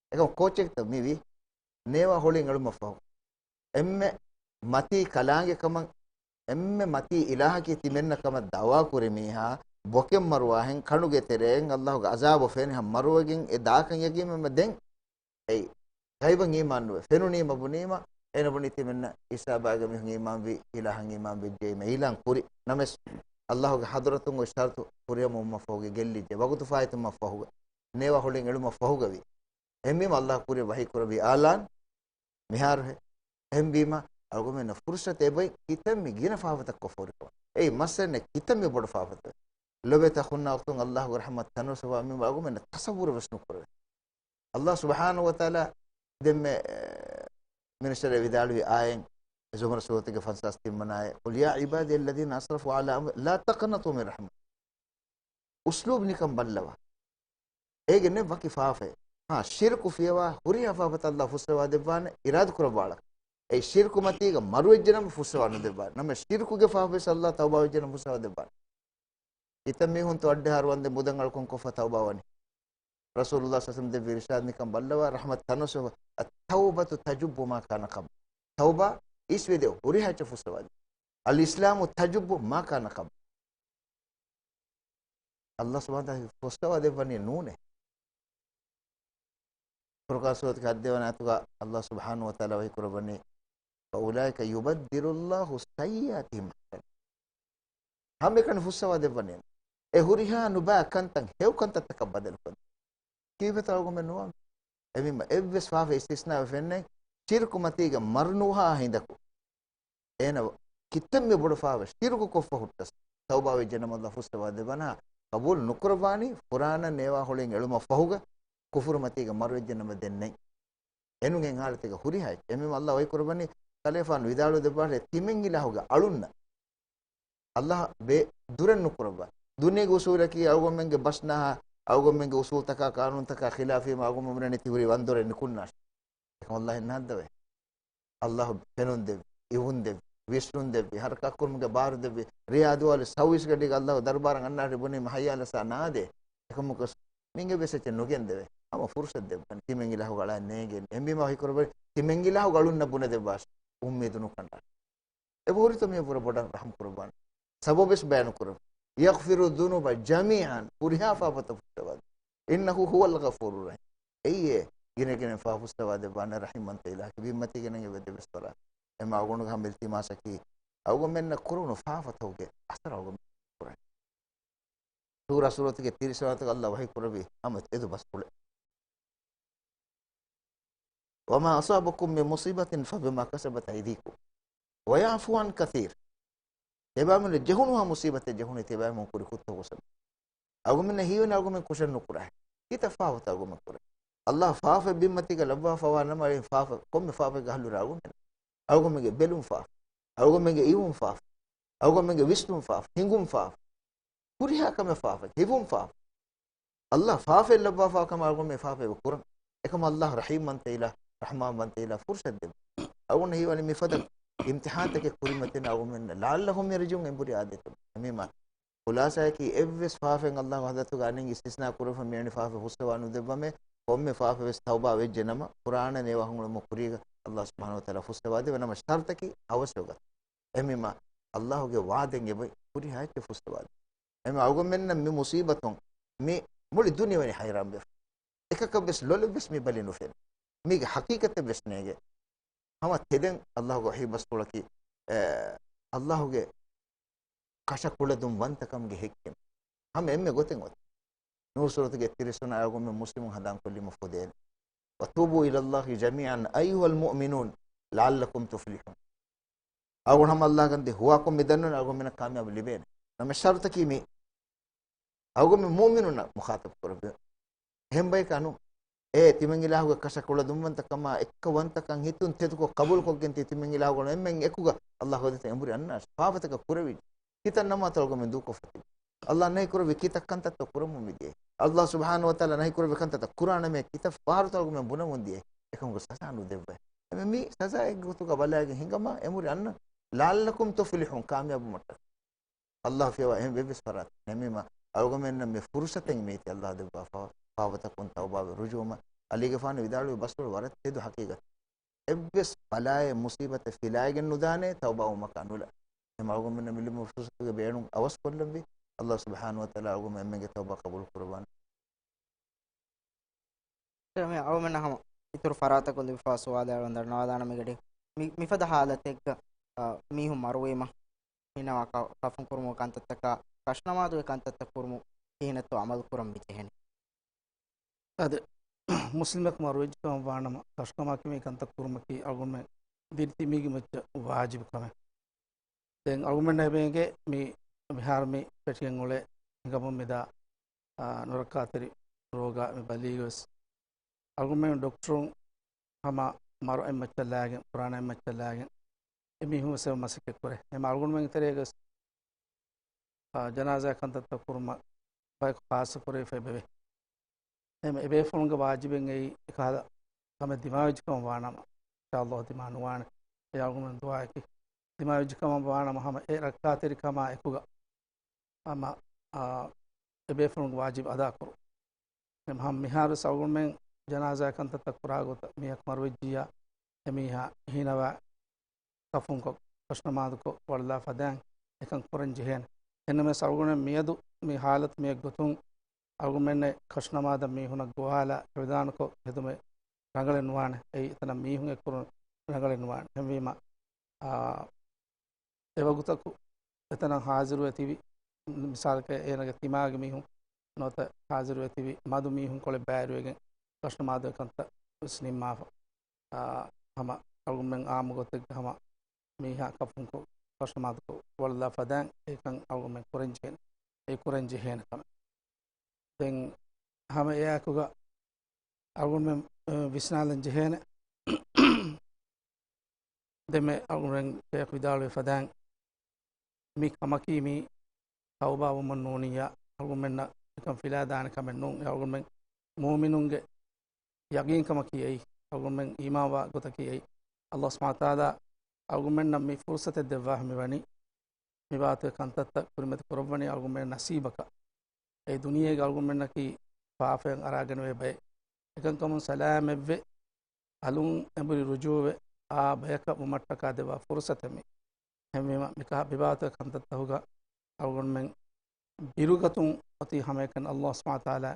އެކަމް ކޯއްޗެއްތަ މި ވީ؟ ނޭވާ ހޮޅިން އެޅުމަށްފަހު. އެންމެ މަތީ ކަލާނގެ ކަމަށް، އެންމެ މަތީ އިލާހަކީ ތިމެންނަށް ކަމަށް ދަޢުވާ ކުރި މީހާ، ބޮކެއް މަރުވާހެން ކަނޑުގެ ތެރެއިން ﷲގެ ޢަޒާބު ފެނި ހަމަ މަރުވެގެން އެ ދާކަން ޔަގީން މެ ދެން އެއީ ޣައިބަށް އީމާން ނުވެ. ފެނުނީމަ ބުނީމަ، އޭނަ ބުނީ ތިމެންނަށް އިސާބާގެ މީހުން އީމާންވީ، އިލާހަށް އީމާން ވެއްޖެއީމަ އިޢުލާން ކުރި. ނަމަވެސް، ﷲގެ ޙަޟްރަތުން އޮތް ޝަރުޠު ފުރިހަމަވުމަށްފަހުގައި ގެއްލިއްޖެ. ވަގުތު ފާއިތުވުމަށްފަހުގަ، ނޭވާ ހޮޅިން އެޅުމަށްފަހުގަވި. އެހެންވީމަ، ﷲ ކުރި ވަޙީ ކުރެއްވި އާލާން މިހާރުހޭ. އެހެންވީމަ، އަޅުގަމެންނަށް ފުރުޞަތު އެބައި ކިތަންމެ ގިނަ ފާފަތައް ކޮށްފަ ހުރިކަމަށް. އެއީ މައްސަލައެއް ނެތް، ކިތަންމެ ބޮޑު ފާފަތައް. ލޮބެތި އަޚުންނާ އުޚްތުން، ﷲގެ ރަޙްމަތު ތަނަވަސްވާ މި އަޅުގަމެންނަށް ތަޞައްވުރު ވެސް ނުކުރެވޭ. ﷲ ސުބްޙާނަހޫ ވަތަޢާލާ ދެންމެ، އެ، މިނިސްޓަރ ވިދާޅުވި އާޔަތް، ޒުމަރު ސޫރަތުގެ ފަންސާސް ތިން ވަނަ އާޔަތް، قل يا عبادي الذين أسرفوا على أنفسهم لا تقنطوا من رحمة. އުސްލޫބް ނިކަން ބައްލަވާ. އޭގެ ނެތް ވަކި ފާފައެއް. ހާ، ޝިރްކު ފިޔަވާ ހުރިހާ ފާފަތައް ﷲ ފުއްސަވާ ދެއްވާނެ އިރާދަ ކުރައްވާޅަކަށް. އެ ޝިރްކު މަތީގަ މަރުވެއްޖެނަމަ ފުއްސަވާ ނުދެއްވާނެ. ނަމަ ޝިރްކުގެ ފާފަވެސް ﷲ ތައުބާ ވެއްޖެނަމަ ފުއްސަވާ ދެއްވާނެ. ކިތަންމީހުންތޯ އައްޑިހަ އަރުވަންދެން ބުދަން އަޅުކަން ކޮށްފަ ތައުބާ ވަނީ. ރަސޫލުﷲ ޞައްލަﷲު ޢަލައިހި ވަސައްލަމަ ދެއްވި އިރުޝާދު ނިކަން ބައްލަވާ، ރަޙްމަތު ތަނަވަސްވެ، التوبة تجب ما كان قبل. ތައުބާ އިސްވެދިޔަ ހުރިހާ އެއްޗެއް ފުއްސަވާދޭ. الإسلام يجب ما كان قبل. ﷲ ސުބްޙާނަހޫ ވަތަޢާލާ ފުއްސަވާ ދެއްވަނީ ނޫނޭ. ފުރުޤާން ސޫރަތުގެ ހަތް ވަނަ އާޔަތުގަ ﷲ ސުބްޙާނަހޫ ވަތަޢާލާ ވަޙީ ކުރައްވަނީ، فأولئك يبدل الله سيئاتهم حسنات. ހަމައެކަނި ފުއްސަވާ ދެއްވަނީ. އެ ހުރިހާ ނުބައި ކަންތައް ހެޔޮ ކަންތައްތަކަށް ބަދަލުކޮށް. ކީއްވެތަ އަޅުގަނޑުމެން ނުވާ؟ އެހެންވީމަ އެއްވެސް ފާފައެއް އިސްތިސްނާވެ ފެންނަން، ޝިރްކު މަތީގަ މަރު ނުވާ ހިނދަކު. އޭނަ ކިތަންމެ ބޮޑު ފާފަ ޝިރުކު ކޮށްފަ ހުއްޓަސް، ތައުބާ ވެއްޖެނަމަ ﷲ ފުއްސަވާ ދެއްވާނެ. ޤަބޫލު ނުކުރައްވާނީ ފުރާނަ ނޭވާ ހޮޅިން އެޅުމަށް ފަހުގަ، ކުފުރު މަތީގަ މަރުވެއްޖެނަމަ ދެން ނެތް. އެނޫން އެހެން ހާލަތެއްގަ ހުރިހާ އެއްޗެއް. އެހެންވީމަ ﷲ ވަޙީ ކުރައްވަނީ، ކަލޭފާނު ވިދާޅުވެ ދެއްވާށޭ، ތިމެން އިލާހުގެ އަޅުންނަށް ﷲ ބޭ ދުރެއް ނުކުރައްވާ. ދުނިޔޭގެ އުސޫލަކީ އަޅުގަނޑުމެންގެ ބަސްނާހާ، އަޅުގަނޑުމެންގެ އުސޫލުތަކާ ޤާނޫނުތަކާ ޚިލާފީމަ އަޅުގަނޑުމެން ތި ހުރީ ވަންދޮރެއް ނިކުންނާށޭ. އެކަމަށް ﷲ އެއް ނާއްދަވޭ. ﷲ ފެނުން ދެއްވި، އިވުން ދެއްވި، ވިސްނުން ދެއްވި، ހަރަކާތް ކުރުމުގެ ބާރު ދެއްވި، ރޭ އަދުވާލި ސައުވީސް ގަޑީގަ ﷲ ދަރުބާރަށް އަންނާށޭ ބުނީމަ ހައްޔާ ޢަލައްޞަލާ ނާދޭ. އެކަމަކު މިނގެ ވެސް އެއްޗެއް ނުގެންދެވޭ. ހަމަ ފުރުޞަތު ދެއްވަން. ތިމެން އިލާހުގެ އަޅާ ނޭނގެން. އެހެންވީމަ ވަޙީ ކުރައްވަނީ ތިމެން އިލާހުގެ އަޅުންނަށް ބުނެދެއްވާށޭ. އުއްމީދު ނުކަނޑާ. އެބަހުރިތޯ މިއަށްވުރެ ބޮޑަށް ރަޙްމަ ކުރައްވާނެ. ސަބަބެސް ބަޔާނު ކުރައްވާ. يغفر الذنوب جميعا، ހުރިހާ ފާފަތައް ފުއްސަވާދޭ. إنه هو الغفور الرحيم. އެއީ އެ ގިނަގިނަ ފާފަ ފުއްސަވާ ދެއްވާނެ ރަޙީމް ވަންތަ އިލާހަކީ ބިންމަތީގަ ނެގެވޭ ދެބަސްވަރާ. އެމަ އަޅުގަނޑުގެ ހަމަ އިލްތިމާސަކީ، އަޅުގަނޑުމެންނަށް ކުރެވުނު ފާފަތަކުގެ އަސަރު އަޅުގަނޑު ކުރަން. ޝޫރާ ސޫރަތުގެ ތިރީސް ވަނަ އާޔަތުގަ އައްލާހު ވަޙީ ކުރެއްވި ހަމަ އެދު ބަސްފުޅެއް. وما أصابكم من مصيبة فبما كسبت أيديكم ويعفو عن كثير. ތިބާމެންނަށް ޖެހުނުހާ މުސީބަތެއް ޖެހުނީ ތިބާމެން ކުރި ކުށްތަކުގެ ސަބަބުން. އަޅުގަނޑުމެންނަށް ހީވަނީ އަޅުގަނޑުމެން ކުށެއް ނުކުރާ. ކިތައް ފާފަތައް އަޅުގަނޑުމެން ކުރޭ. އައްލާހު ފާފައެއް ބިންމަތީގަ ލައްވާފަވާ ނަމަ، އެ ފާފަ، ކޮންމެ ފާފައެއްގެ އަހުލު އަޅުގަނޑުމެން. އަޅުގަނޑުމެންގެ ބެލުން ފާފަ، އަޅުގަނޑުމެންގެ އިވުން ފާފަ، އަޅުގަނޑުމެންގެ ވިސްނުން ފާފަ، ހިނގުން ފާފަ. ހުރިހާ ކަމެއް ފާފަ، ހިވުން ފާފަ. އައްލާހު ފާފައެއް ލައްވާފަ ކަމަށް އަޅުގަނޑުމެން ފާފައެއް ކުރަން. އެކަމަށް އައްލާހު ރަޙީމް ވަންތަ އިލާ، ރަޙްމާން ވަންތަ އިލާ ފުރުސަތު ދެއްވާ. އަޅުގަނޑަށް ހީވަނީ މިފަދަ އިމްތިޙާންތަކެއް ކުރިމަތިން އަޅުގަނޑުމެންނަށް لعلهم يرجعون އެނބުރި އާދޭތޯ. އެމީމާ ޚުލާޞާއަކީ އެއްވެސް ފާފައެއް އައްލާހު ވަޙްދަތުގެ އަނެއް އިސްތިސްނާ ކުރެވިފަ މިވެނި ފާފަ ފުއްސަވާ ނުދެއްވަމޭ، ކޮންމެ ފާފަވެސް ތައުބާ ވެއްޖެ ނަމަ، ޤުރްއާނަށް ނޭވާ ހުނގުޅުމުގެ ކުރީގަ އައްލާހު ސުބްޙާނަހޫ ވަތަޢާލާ ފުއްސަވާދެއްވި ނަމަ ޝަރުޠަކީ އަވަސްވެގަތުން. އެމީމާ އައްލާހުގެ ވާދެއް އެބައި ހުރިހާ އެއްޗެއް ފުއްސަވާދޭ. އެމީ އަޅުގަނޑުމެންނަށް މި މުޞީބަތުން މި މުޅި ދުނިޔެވަނީ ޙައިރާންވެފަ. އެކަކަށްވެސް ލޮލެއްވެސް މި ބަލި ނުފެނޭ. މީގެ ޙަޤީޤަތެއްވެސް ނޭނގެ. ހަމަ ތެދެއް އައްލާހުގެ ވަޙީ ބަސްފުޅަކީ، އެ، އައްލާހުގެ ކަށަކުޅަދުން ވަންތަކަމުގެ ހެއްކެއް. ހަމަ އެންމެ ގޮތެއް އޮތީ. ނޫރު ސޫރަތުގެ ތިރީސް ވަނަ އާޔަތުން މުސްލިމުން ހަނދާންކޮށްލީމަ ފުދޭނެ. وتوبوا إلى الله جميعا أيها المؤمنون لعلكم تفلحون. އަޅުގަނޑު ހަމަ އައްލާހަށް ދެ ހުވާކޮށް މި ދަންނަވަން އަޅުގަނޑުމެންނަށް ކާމިޔާބު ލިބޭނެ. ނަމަ ޝަރުޠަކީ މި އަޅުގަނޑުމެން މުއުމިނުންނަށް މުޚާޠަބު ކުރެއްވި. އެހެން ބަޔަކާ ނޫން. އޭ ތިމަން އިލާހުގެ ކަށަ ކުޅަދުންވަންތަކަމާ އެއްކަވަންތަކަން ހިތުން ތެދުކޮށް ޤަބޫލުކޮށްގެން ތި ތިމަން އިލާހުގެ އެންމެން އެކުގަ އައްލާހު ވަޙްދަތަށް އެނބުރި އަންނާނެ. ފާފަތަކަށް ކުރެވިއްޖެ. ކިތައް ނަމާދުތައް އަޅުގަނޑުމެން ދޫކޮށްފަ ތިބި. އައްލާހު ނަހީ ކުރެއްވި ކިތައް ކަންތައްތައް ކުރަމުން މިދިޔައީ. އައްލާހު ސުބްޙާނަހޫ ވަތަޢާލާ ނަހީ ކުރެއްވި ކަންތައްތައް ކުރާނަމޭ ކިތައް ފަހަރުތައް އަޅުގަނޑުމެން ބުނަމުން ދިޔައީ. އެކަމުގެ ސަޒާ ނުދެއްވައި. އެމެ މީ ސަޒާ އެއްގޮތުގަ ބަލާގެން ހިނގަމާ އެނބުރި އަންނަން. لعلكم تفلحون ކާމިޔާބުވުމަށްޓަކައި. އައްލާހު ފިޔަވާ އެހެން އެއްވެސް ފަރާތެއް ނެމީމަ، އަޅުގަނޑުމެންނަށް މި ފުރުޞަތެއް މީތި އައްލާހު ދެއްވާފަ، ފާފަތަކުން ތައުބާވެ ރުޖޫޢަވުމަށް. އަލީގެފާނު ވިދާޅުވި ބަސްފުޅު ވަރަށް ތެދު ޙަޤީޤަތެއް. އެއްވެސް ބަލާއެއް މުޞީބަތެއް ފިލާއިގެން ނުދާނެ ތައުބާވުމަކާ ނުލާ. އެމަ އަޅުގަނޑުމެންނަށް މި ލިބުނު ފުރުޞަތުގެ ބޭނުން އަވަސްކޮށްލަންވީ. އައްލާހު ސުބްޙާނަހޫ ވަތަޢާލާ އަޅުގަނޑުމެން އެންމެންގެ ތައުބާ ޤަބޫލު ކުރައްވާނެ. މި އަޅުމެންނަށް ހަމަ އިތުރު ފަރާތަކުން ލިބިފާ ސުވާލެއް އަޅުގަނޑު ދަންނަވާލާނަމެ ގަޑި. މި، މިފަދަ ޙާލަތެއްގަ، އަ، މީހުން މަރުވީމަ، ހީނަވާ ކަ-، ކަފުން ކުރުމުގެ ކަންތައްތަކާ، ކަށުނަމާދުގެ ކަންތައްތައް ކުރުމުން ކިހިނެއްތޯ ޢަމަލު ކުރަން މި ޖެހެނީ؟ އަދި، މުސްލިމަކު މަރުވެއްޖެ ކަމަށް ވާނަމަ، ކަށުނަމާ ކިމީ ކަންތައް ކުރުމަކީ އަޅުގަނޑުމެން ދީން ތިބީގެ މައްޗަށް ވާޖިބު ކަމެއް. ދެން އަޅުގަނޑުމެންނަށް އެބައިނގޭ މި މިހާރު މި ފެށިގެން އުޅޭ ހިނގަމުން މިދާ، އާ، ނުރައްކާތެރި ރޯގާ މި ބަލީގަވެސް އަޅުގަނޑުމެން ޑޮކްޓަރުން ހަމަ މަރު އެއްމައްޗަށް ލާގެން، ފުރާނަ އެއްމައްޗަށް ލާގެން އެމީހުން ވެސް އެބަ މަސައްކަތް ކުރޭ. އެމަ އަޅުގަނޑުމެންގެ ތެރޭގަވެސް، އާ، ޖަނާޒާ ކަންތައްތައް ކުރުމަށް ބަޔަކު ޚާއްޞަ ކުރެވިފަ އެބަވޭ. އެމަ އެބޭފުޅުންގެ ވާޖިބެއް އެއީ އެކަހަލަ ކަމެއް ދިމާވެއްޖެ ކަމަށް ވާނަމަ، އިންޝާﷲ ދިމާ ނުވާނެ. އެ އަޅުގަނޑުމެން ދުޢާއަކީ ދިމާވެއްޖެ ކަމަށް ވާނަމަ ހަމަ އެ ރައްކާތެރިކަމާ އެކުގަ ހަމަ، އާ، އެބޭފުޅުންގެ ވާޖިބު އަދާކުރުން. އެމަ ހަމަ މިހާރު ވެސް އަޅުގަނޑުމެން ޖަނާޒާ ކަންތައްތައް ކުރާ ގޮތަށް މީހަކު މަރުވެއްޖިއްޔާ އެމީހާ ހީނަވާ ކަފުންކޮށް، ކަށުނަމާދުކޮށް، ވަޅުލާ ފަދައިން އެކަން ކުރަން ޖެހޭނެ. އެހެންނަމަވެސް އަޅުގަނޑުމެން މިއަދު މި ޙާލަތު މިއެއްގޮތުން އަޅުގަނޑުމެންނެއް ކަށުނަމާދަށް މީހުނަށް ގޮވާލާ އިޢުލާނުކޮށް ހެދުމެއް ރަނގަޅެއް ނުވާނެ. އެއީ އެތަނަށް މީހުން އެއްކުރުން ރަނގަޅެއް ނުވާނެ. އެހެންވީމަ، އާ، އެވަގުތަކު އެތަނަށް ހާޒިރުވެ ތިބި، މިސާލަކަށް އޭނަގެ ތިމާގެ މީހުން ނުވަތަ ހާޒިރުވެ ތިބި މަދު މީހުންކޮޅެއް ބައިވެރިވެގެން ކަށުނަމާދުގެ ކަންތައް ވެސް ނިންމާފަ. އާ، ހަމަ އަޅުގަނޑުމެން އާއްމު ގޮތެއްގަ ހަމަ މީހާ ކަފުންކޮށް، ކަށުނަމާދުކޮށް، ވަޅުލާ ފަދައިން އެކަން އަޅުގަނޑުމެން ކުރަން ޖެހޭނެ. އެ ކުރަން ޖެހޭނެ ކަމެއް. ދެން ހަމަ އެއާއެކުގަ އަޅުގަނޑުމެން، އަ، ވިސްނާލަން ޖެހޭނެ. ދެންމެ އަޅުގަނޑުމެން ޝޭޚް ވިދާޅުވި ފަދައިން މި ކަމަކީ މީ ތައުބާވުމަށް ނޫނިއްޔާ، އަޅުގަނޑުމެންނަށް އެކަން ފިލާދާނެ ކަމެއް ނޫން. އެ އަޅުގަނޑުމެން މުއުމިނުންގެ ޔަގީންކަމަކީ އެއީ، އަޅުގަނޑުމެން އީމާންވާ ގޮތަކީ އެއީ. ﷲ ސުބްޙާނަހޫ ވަތަޢާލާ އަޅުގަނޑުމެންނަށް މި ފުރުޞަތެއް ދެއްވާފަ މިވަނީ، މި ބާތުގެ ކަންތައްތައް ކުރިމަތި ކުރައްވަނީ އަޅުގަނޑުމެން ނަސީބަކަށް. އެ ދުނިޔޭގެ އަޅުގަނޑުމެންނަކީ ފާފައިން އަރާގަނެވޭ ބައެއް. އެކަންކަމުން ސަލާމަތްވެ، އަލުން އެނބުރި ރުޖޫވެ، އާ ބަޔަކަށް ވުމަށްޓަކާ ދެއްވާ ފުރުޞަތެއް މީ. އެހެންވީމަ، މިކަހަ މިބާތުގެ ކަންތައްތަކުގަ އަޅުގަނޑުމެން ބިރުގަތުން އޮތީ ހަމައެކަނި ﷲ ސުބްޙާނަހޫ ވަތަޢާލާ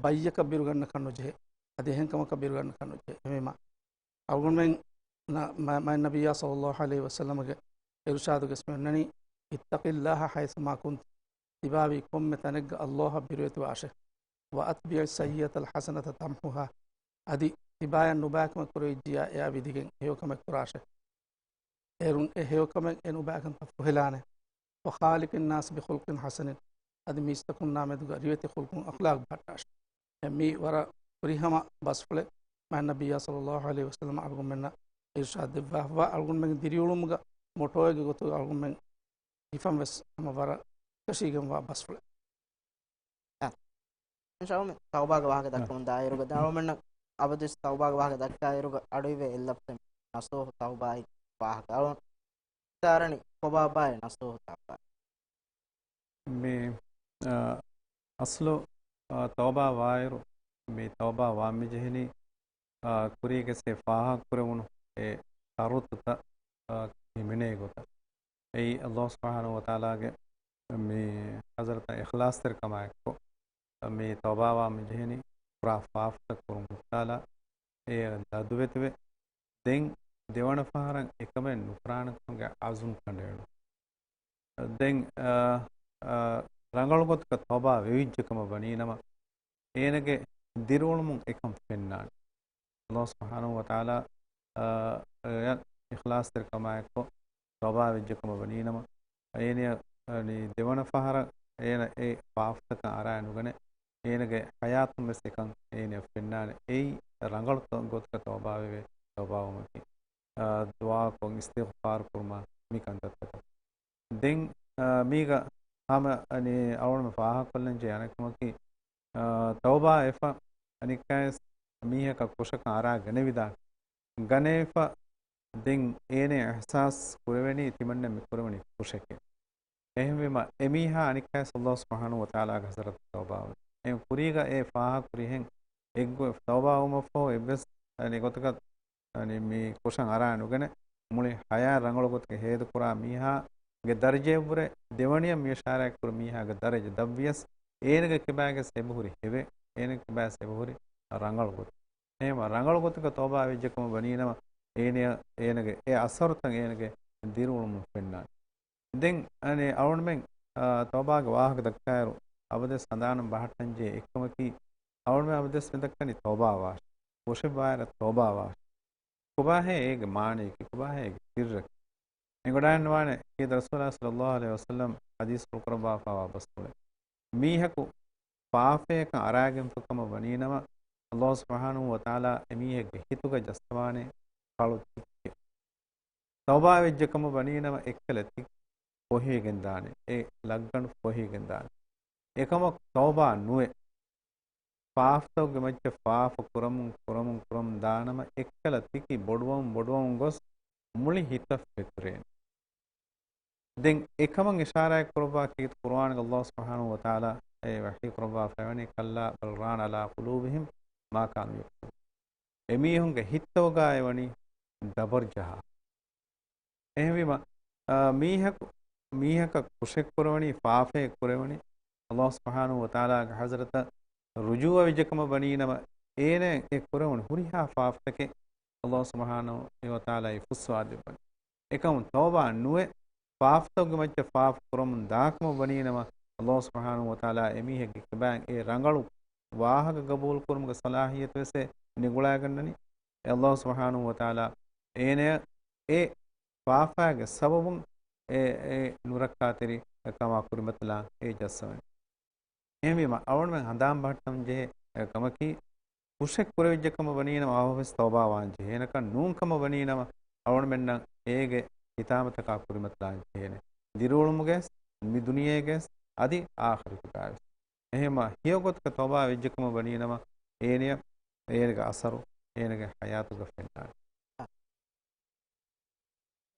ބައްޔަކަށް ބިރުގަންނަކަށް ނުޖެހޭ. އަދި އެހެން ކަމަކަށް ބިރުގަންނަކަށް ނުޖެހޭ. އެހެންވީމަ، އަޅުގަނޑުމެން ނަ-، މަ-، މާތް ނަބިއްޔާ ޞައްލައްލާހު ޢަލައިހި ވަސައްލަމަގެ އިރުޝާދުގައި އޮންނަނީ، اتق الله حيثما كنت، ތިބާވީ ކޮންމެ ތަނެއްގަ އައްލާހަށް ބިރުވެތިވާށޭ. وأتبع السيئة الحسنة تمحها، އަދި ތިބާޔަށް ނުބައިކަމެއް ކުރެވިއްޖިއްޔާ އެއާ ވިދިގެން ހެޔޮކަމެއް ކުރާށޭ. އޭރުން އެ ހެޔޮކަމެއް އެ ނުބައިކަންތައް ފޮހެލާނެ. وخالق الناس بخلق حسن، އަދި މީސްތަކުންނާ މެދުގަ ރިވެތި ޚުލްޤުން އަޚްލާޤް ބަހައްޓާށޭ. މި ވަރަށް ފުރިހަމަ ބަސްފުޅެއް މާތް ނަބިއްޔާ ޞައްލައްލާހު ޢަލައިހި ވަސައްލަމަ އަޅުގަނޑުމެންނަށް އިރުޝާދު ދެއްވާފަ، އަޅުގަނޑުމެންގެ ދިރިއުޅުމުގަ މޮޓޯއެއްގެ ގޮތުގަ އަޅުގަނޑުމެން ހިފަން ވެސް ހަމަ ވަރަށް އެކަށީގެންވާ ބަސްފުޅެއް. އާ. އިންޝާﷲ، ތައުބާގެ ވާހަކަ ދައްކަމުން ދާއިރުގަ ދެން އަޅުގަނޑުމެންނަށް އަބަދުވެސް ތައުބާގެ ވާހަކަ ދައްކާއިރުގަ އަޑުއިވޭ އެއްލަފްޒެއް ނަޞޫޙު ތައުބާއި ވާހަކަ. އަޅުގަނޑު ދާރަނީ ކޮބާބާއޭ ނަޞޫޙު ތައުބާ؟ މި، އާ، އަސްލު، އާ، ތައުބާ ވާއިރު، މި ތައުބާ ވާން މި ޖެހެނީ، އާ، ކުރީގެސް ފާހަގަކުރެވުނު އެ ޝަރުޠުތައް، އާ، ހިމެނޭ ގޮތަށް. އެއީ ﷲ ސުބްޙާނަހޫ ވަތަޢާލާގެ މި ޙަޟްރަތަށް އިޚްލާޞްތެރިކަމާ އެއްކޮށް، މި ތައުބާވާން މި ޖެހެނީ ކުރާ ފާފަތައް ކުރުން ހުއްޓާލާ، އޭރަށް ލަދުވެތިވެ، ދެން ދެވަނަ ފަހަރަށް އެކަމެއް ނުކުރާނެކަމުގެ ޢަޒުމް ކަނޑައެޅުން. ދެން، އާ، އާ، ރަނގަޅު ގޮތަކަށް ތައުބާ ވެވިއްޖެ ކަމަށް ވަނީނަމަ، އޭނަގެ ދިރިއުޅުމުން އެކަން ފެންނާނެ. ﷲ ސުބްޙާނަހޫ ވަތަޢާލާ، އާ، އަށް އިޚްލާޞްތެރިކަމާއެކު ތައުބާ ވެއްޖެ ކަމަށް ވަނީނަމަ، އޭނަޔަށް، އަނި، ދެވަނަ ފަހަރަށް އޭނަ އެ ފާފަތަކަށް އަރާ ނުގަނެ، އޭނަގެ ޙަޔާތުން ވެސް އެކަން އޭނަޔަށް ފެންނާނެ. އެއީ ރަނގަޅު ގޮތަކަށް ތައުބާވެވޭ ތައުބާވުމަކީ. އާ، ދުޢާކޮށް އިސްތިޣްފާރު ކުރުމާ މި ކަންތައްތަކަށް. ދެން، އާ، މީގަ ހަމަ އަނި އަޅުގަނޑު ފާހަގަކޮށްލަން ޖެހޭ އަނެއްކަމަކީ، އާ، ތައުބާ އެފަ އަނެއްކާވެސް މީހަކަށް ކުށަކަށް އަރާ ގަނެވިދާނެ. ގަނެފަ ދެން އޭނަ އިޙްސާސް ކުރެވެނީ ތިމަންނަ މި ކުރެވެނީ ކުށެކޭ. އެހެންވީމަ، އެމީހާ އަނެއްކާވެސް ﷲ ސުބްޙާނަހޫ ވަތަޢާލާގެ ޙަޟްރަތަށް ތައުބާވޭ. އެ ކުރީގަ އެ ފާހަގަކުރިހެން އެއްގޮތް ތައުބާވުމަށްފަހު އެއްވެސް އަނި ގޮތަކަށް އަނި މި ކުށަށް އަރާ ނުގަނެ، މުޅި ޙަޔާތް ރަނގަޅު ގޮތަކަށް ހޭދަކުރާ މީހާގެ ދަރަޖައަށްވުރެ ދެވަނިޔަށް މި އިޝާރާތް ކުރި މީހާގެ ދަރަޖަ ދަށްވިޔަސް، އޭނަގެ ކިބާގެސް އެބަހުރި ހެވޭ، އޭނަގެ ކިބާގެސް އެބަހުރި ރަނގަޅު ގޮތަށް. އެހެންވީމަ ރަނގަޅު ގޮތަކަށް ތައުބާ ވެއްޖެ ކަމަށް ވަނީނަމަ، އޭނަ، އޭނަގެ އެ އަސަރުތައް އޭނަގެ ދިރިއުޅުމުން ފެންނާނެ. ދެން އަނެއް އަޅުގަނޑުމެން، އާ، ތައުބާގެ ވާހަކަ ދައްކާއިރު، އަބަދުވެސް ހަނދާނަށް ބަހައްޓަންޖެހޭ އެއްކަމަކީ، އަޅުގަނޑުމެން އަބަދުވެސް މި ދައްކަނީ ތައުބާވާށޭ. ކުށެއްވާއިރަށް ތައުބާވާށޭ. ކޮބާހޭ އޭގެ މާނަޔަކީ؟ ކޮބާހޭ އޭގެ ސިއްރަކީ؟ އެނގިވަޑައިގަންނަވާނެ ކީރިތި ރަސޫލާ ޞައްލައްލާހު ޢަލައިހި ވަސައްލަމް ޙަދީޘްފުޅު ކުރައްވާފައިވާ ބަސްފުޅެއް. މީހަކު ފާފަޔަކަށް އަރާގެންފަ ކަމަށް ވަނީނަމަ، ﷲ ސުބްޙާނަހޫ ވަތަޢާލާ އެމީހެއްގެ ހިތުގަ ޖައްސަވާނެ ކަޅު ތިއްކެއް. ތައުބާ ވެއްޖެ ކަމަށް ވަނީނަމަ އެއްކަލަ ތިއް ފޮހިވެގެން ދާނެ. އެ ލައްގަނޑު ފޮހިވެގެން ދާނެ. އެކަމަކު ތައުބާ ނުވެ، ފާފަތަކުގެ މައްޗަށް ފާފަ ކުރަމުން، ކުރަމުން، ކުރަމުން ދާނަމަ، އެއްކަލަ ތިކި ބޮޑުވަމުން، ބޮޑުވަމުން ގޮސް މުޅި ހިތަށް ފެތުރޭނެ. ދެން އެކަމަށް އިޝާރާތް ކުރައްވާ ކީރިތި ޤުރުއާނުގަ ﷲ ސުބްޙާނަހޫ ވަތަޢާލާ އެ ވަޙީ ކުރައްވާފައިވަނީ، كلا بل ران على قلوبهم ما كانوا يكسبون. އެމީހުންގެ ހިތްތަކުގައި ވަނީ ދަބަރު ޖަހާ. އެހެންވީމަ، އާ، މީހަކު، މީހަކަށް ކުށެއް ކުރެވެނީ، ފާފައެއް ކުރެވެނީ، ﷲ ސުބްޙާނަހޫ ވަތަޢާލާގެ ޙަޟްރަތަށް ރުޖޫޢަ ވެއްޖެ ކަމަށް ވަނީނަމަ، އޭނަ އެ ކުރެވުނު ހުރިހާ ފާފަތަކެއް ﷲ ސުބްޙާނަހޫ ވަތަޢާލާ އެ ފުއްސަވާ ދެއްވަނީ. އެކަމުން ތައުބާ ނުވެ، ފާފަތަކުގެ މައްޗަށް ފާފަ ކުރަމުން ދާކަމަށް ވަނީނަމަ، ﷲ ސުބްޙާނަހޫ ވަތަޢާލާ އެމީހެއްގެ ކިބައިން އެ ރަނގަޅު ވާހަކަ ގަބޫލު ކުރުމުގެ ޞަލާޙިއްޔަތު ވެސް ނިގުޅައިގަންނަނީ. ﷲ ސުބްޙާނަހޫ ވަތަޢާލާ އޭނަޔަށް އެ ފާފާގެ ސަބަބުން އެ، އެ ނުރައްކާތެރި ކަމާ ކުރިމަތިލާން އެ ޖައްސަވަނީ. އެހެންވީމަ، އަޅުގަނޑުމެން ހަނދާން ބަހައްޓަން ޖެހޭ ކަމަކީ، ކުށެއް ކުރެވިއްޖެ ކަމަށް ވަނީނަމަ އަވަހަށް ވެސް ތައުބާ ވާން ޖެހޭނެކަން ނޫން ކަމަށް ވަނީނަމަ، އަޅުގަނޑުމެންނަށް އޭގެ ހިތާމަތަކާ ކުރިމަތިލާން ޖެހޭނެ. ދިރިއުޅުމުގައި ވެސް، މި ދުނިޔޭގައި ވެސް، އަދި އާޚިރަތުގައި ވެސް. އެހެންވީމަ، ހެޔޮ ގޮތަކަށް ތައުބާ ވެއްޖެ ކަމަށް ވަނީނަމަ، އޭނަޔަށް އޭނަގެ އަސަރު އޭނަގެ ޙަޔާތުގަ ފެންނާނެ.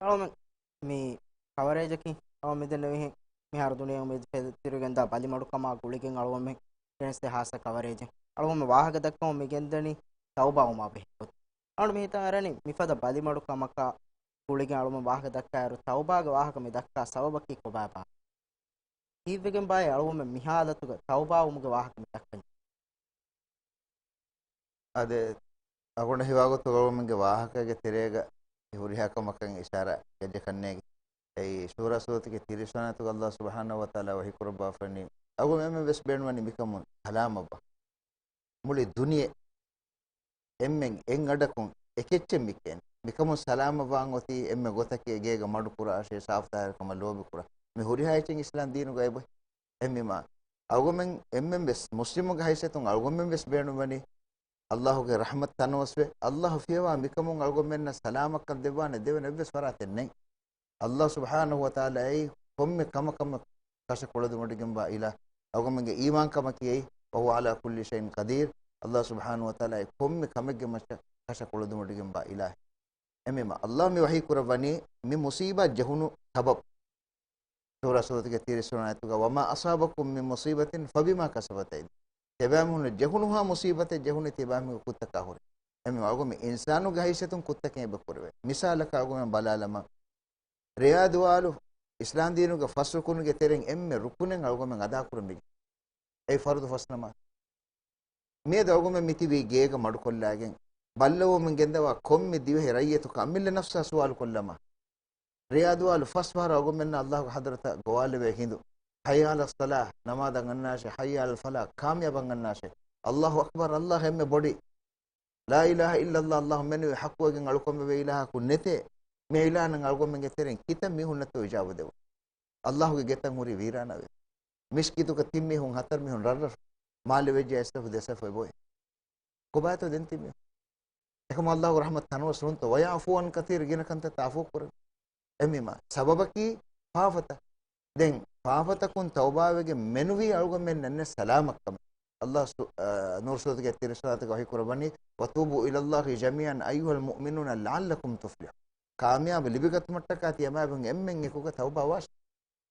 އަޅުމެން މި ކަވަރޭޖަކީ އަޅުމެން މިދެންނެވިހެން މިހާރު ދުނިޔެ އުމީދު ފެތުރިގެންދާ ބަލިމަޑުކަމާ ގުޅިގެން އަޅުމެން ގެނެސްދޭ ހާއްސަ ކަވަރޭޖެއް. އަޅުމެން ވާހަކަ ދައްކަމުން މި ގެންދަނީ ތައުބާވުމާ ބެހޭ ގޮތް. އަޅުމެން ހިތަށް އަރަނީ މިފަދަ ބަލިމަޑުކަމަކާ ގުޅިގެން އަޅުމެން ވާހަކަ ދައްކާއިރު، ތައުބާގެ ވާހަކަ މި ދައްކާ ސަބަބަކީ ކޮބާބާ؟ ކީއްވެގެންބާއޭ އަޅުމެން މި ހާލަތުގަ ތައުބާވުމުގެ ވާހަކަ މި ދައްކަނީ؟ އާދެ، އަޅުގަނޑަށް ހީވާގޮތުގަ އަޅުގަނޑުމެންގެ ވާހަކައިގެ ތެރޭގަ ހުރިހާ ކަމަކަށް އިޝާރާތް ކަންނޭނގެ. އެއީ ޝޫރާ ސޫރަތުގެ ތިރީސް ވަނަ އާޔަތުގަ އައްލާހު ސުބްޙާނަހޫ ވަތަޢާލާ ވަޙީކުރައްވާފައިނީ، އަޅުގަނޑުމެން ވެސް ބޭނުންވަނީ މިކަމުން ސަލާމަތްވާން. މުޅި ދުނިޔެ އެންމެން އެއް އަޑަކުން އެކެއްޗެއް މިކޭނެ. މިކަމުން ސަލާމަތްވާން އޮތީ އެންމެ ގޮތަކީ އެ ގޭގަ މަޑުކުރާށޭ، ސާފުތާހިރުކަމަށް ލޯބިކުރާ. މި ހުރިހާ އެއްޗެއް އިސްލާމް ދީނުގައި އެބައޮތް. އެހެންވީމާ، އަޅުގަނޑުމެން އެންމެން ވެސް މުސްލިމުގެ ހައިސިއްޔަތުން އަޅުގަނޑުމެން ވެސް ބޭނުންވަނީ އައްލާހުގެ ރަޙްމަތު ތަނަވަސްވެ، އައްލާހު ފިޔަވާ މިކަމުން އަޅުގަނޑުމެންނަށް ސަލާމަތްކަން ދެއްވާނެ ދެވެން އެއްވެސް ފަރާތެއް ނެތް. އައްލާހު ސުބްޙާނަހޫ ވަތަޢާލާ އެއީ ކޮންމެ ކަމަކަށް ކަށަކުޅަދުމަޑިގެންވާ އިލާހެއް. އަޅުގަނޑުމެންގެ އީމާންކަމަކީ އެއީ، وهو على كل شيء قدير. އައްލާހު ސުބްޙާނަހޫ ވަތަޢާލާ އެ ކޮންމެ ކަމެއްގެ މައްޗަށް ކަށަކުޅަދުމަޑިގެންވާ އިލާހެއް. އެހެންވީމާ، އައްލާހު މި ވަޙީ ކުރައްވަނީ މި މުޞީބާތް ޖެހުނު ސަބަބު. ޝޫރާ ސޫރަތުގެ ތިރީސް ވަނަ އާޔަތުގަ، وما أصابكم من مصيبة فبما كسبت أيديكم. ތިބާމީހުންނަށް ޖެހުނުހާ މުޞީބަތެއް ޖެހުނީ ތިބާމީހުންގެ ކުށްތަކާ ހުރެ. އެހެންވީމާ އަޅުގަނޑުމެން އިންސާނުގެ ހައިސިއްޔަތުން ކުށްތަކެއް އެބަ ކުރެވޭ. މިސާލަކަށް އަޅުގަނޑުމެން ބަލާލަމާ، ރެޔާ ދުވާލު އިސްލާމް ދީނުގެ ފަސް ރުކުނުގެ ތެރެއިން އެންމެ ރުކުނެއް އަޅުގަނޑުމެން އަދާކުރަން މި އެއީ ފަރުޟު ފަސް ނަމާދު. މިއަދު އަޅުގަނޑުމެން މިތިބީ ގޭގަ މަޑުކޮށްލާގެން، ބައްލަވަމުން ގެންދަވާ ކޮންމެ ދިވެހި ރައްޔިތަކު އަމިއްލަ ނަފްސާ ސުވާލު ކޮށްލަމާ، ރެޔާ ދުވާލު ފަސް ފަހަރަށް އަޅުގަނޑުމެންނަށް އައްލާހުގެ ޙަޟްރަތަށް ގޮވާލެވޭ ހިނދު، حي على الصلاة، ނަމާދަށް އަންނާށޭ، حي على الفلاح، ކާމިޔާބަށް އަންނާށޭ، الله أكبر، އައްލާހު އެންމެ ބޮޑީ، لا إله إلا الله، އައްލާހު މެނުވީ ޙައްޤުވެގެން އަޅުކަން ވެވޭ އިލާހަކު ނެތޭ، މި އިލާހަށް އަޅުގަނޑުމެންގެ ތެރެއިން ކިތައް މީހުންނަތޯ އިޖާބަ ދެވުނީ؟ އައްލާހުގެ ގެތައް ހުރީ ވީރާނާވެ. މިސްކިތުގަ ތިން މީހުން ހަތަރު މީހުން ރަށްރަށު، މާލެ ވެއްޖެ އެއް ސަފު ދެ ސަފު އެބައޮތް. ކޮބާތޯ ދެން ތިބީ؟ އެކަމަށް އައްލާހުގެ ރަޙްމަތު ތަނަވަސް ނޫންތޯ؟ ويعفو عن كثير، ގިނަ ކަންތައްތައް ޢަފޫ ކުރޭ. އެހެންވީމާ ސަބަބަކީ ފާފަތައް. ދެން ފާފަތަކުން ތައުބާވެގެން މެނުވީ އަޅުގަނޑުމެންނަށް ސަލާމަތްކަމެއް. އައްލާހު ސު-، އަ، ނޫރު ސޫރަތުގެ ތިރީސް ވަނަ އާޔަތުގަ ވަޙީ ކުރައްވަނީ، وتوبوا إلى الله جميعا أيها المؤمنون لعلكم تفلحون. ކާމިޔާބު ލިބިގަތުމަށްޓަކާ ތިޔަމާބެން އެންމެން އެކުގަ ތައުބާ ވާށި.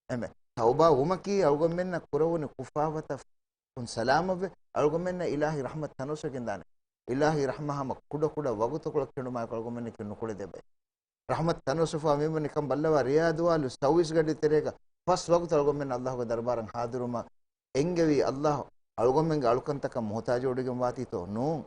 އެމެ، ތައުބާ ވުމަކީ އަޅުގަނޑުމެންނަށް ކުރެވުނު ކުށްފާފަތަކުން ސަލާމަތްވެ، އަޅުގަނޑުމެންނަށް އިލާހީ ރަޙްމަތު ތަނަވަސްވެގެންދާނެ. އިލާހީ ރަޙްމަ ހަމަ ކުޑަކުޑަ ވަގުތުކޮޅަށް ކެނޑުމާއެކު އަޅުގަނޑުމެންނަކީ ނުކުޅެދޭ ބައެއް. ރަޙްމަތު ތަނަވަސްވެފަ މިވަނީ ކަން ބައްލަވާ، ރެޔާ ދުވާލު ސައުވީސް ގަޑި ތެރޭގަ ފަސް ވަގުތު އަޅުގަނޑުމެން އައްލާހުގެ ދަރުބާރަށް ޙާޟިރުވުމަށް އެންގެވީ އައްލާހު އަޅުގަނޑުމެންގެ އަޅުކަންތަކަށް މުޙުތާޖުވެވޮޑިގެން ވާތީތޯ؟ ނޫން.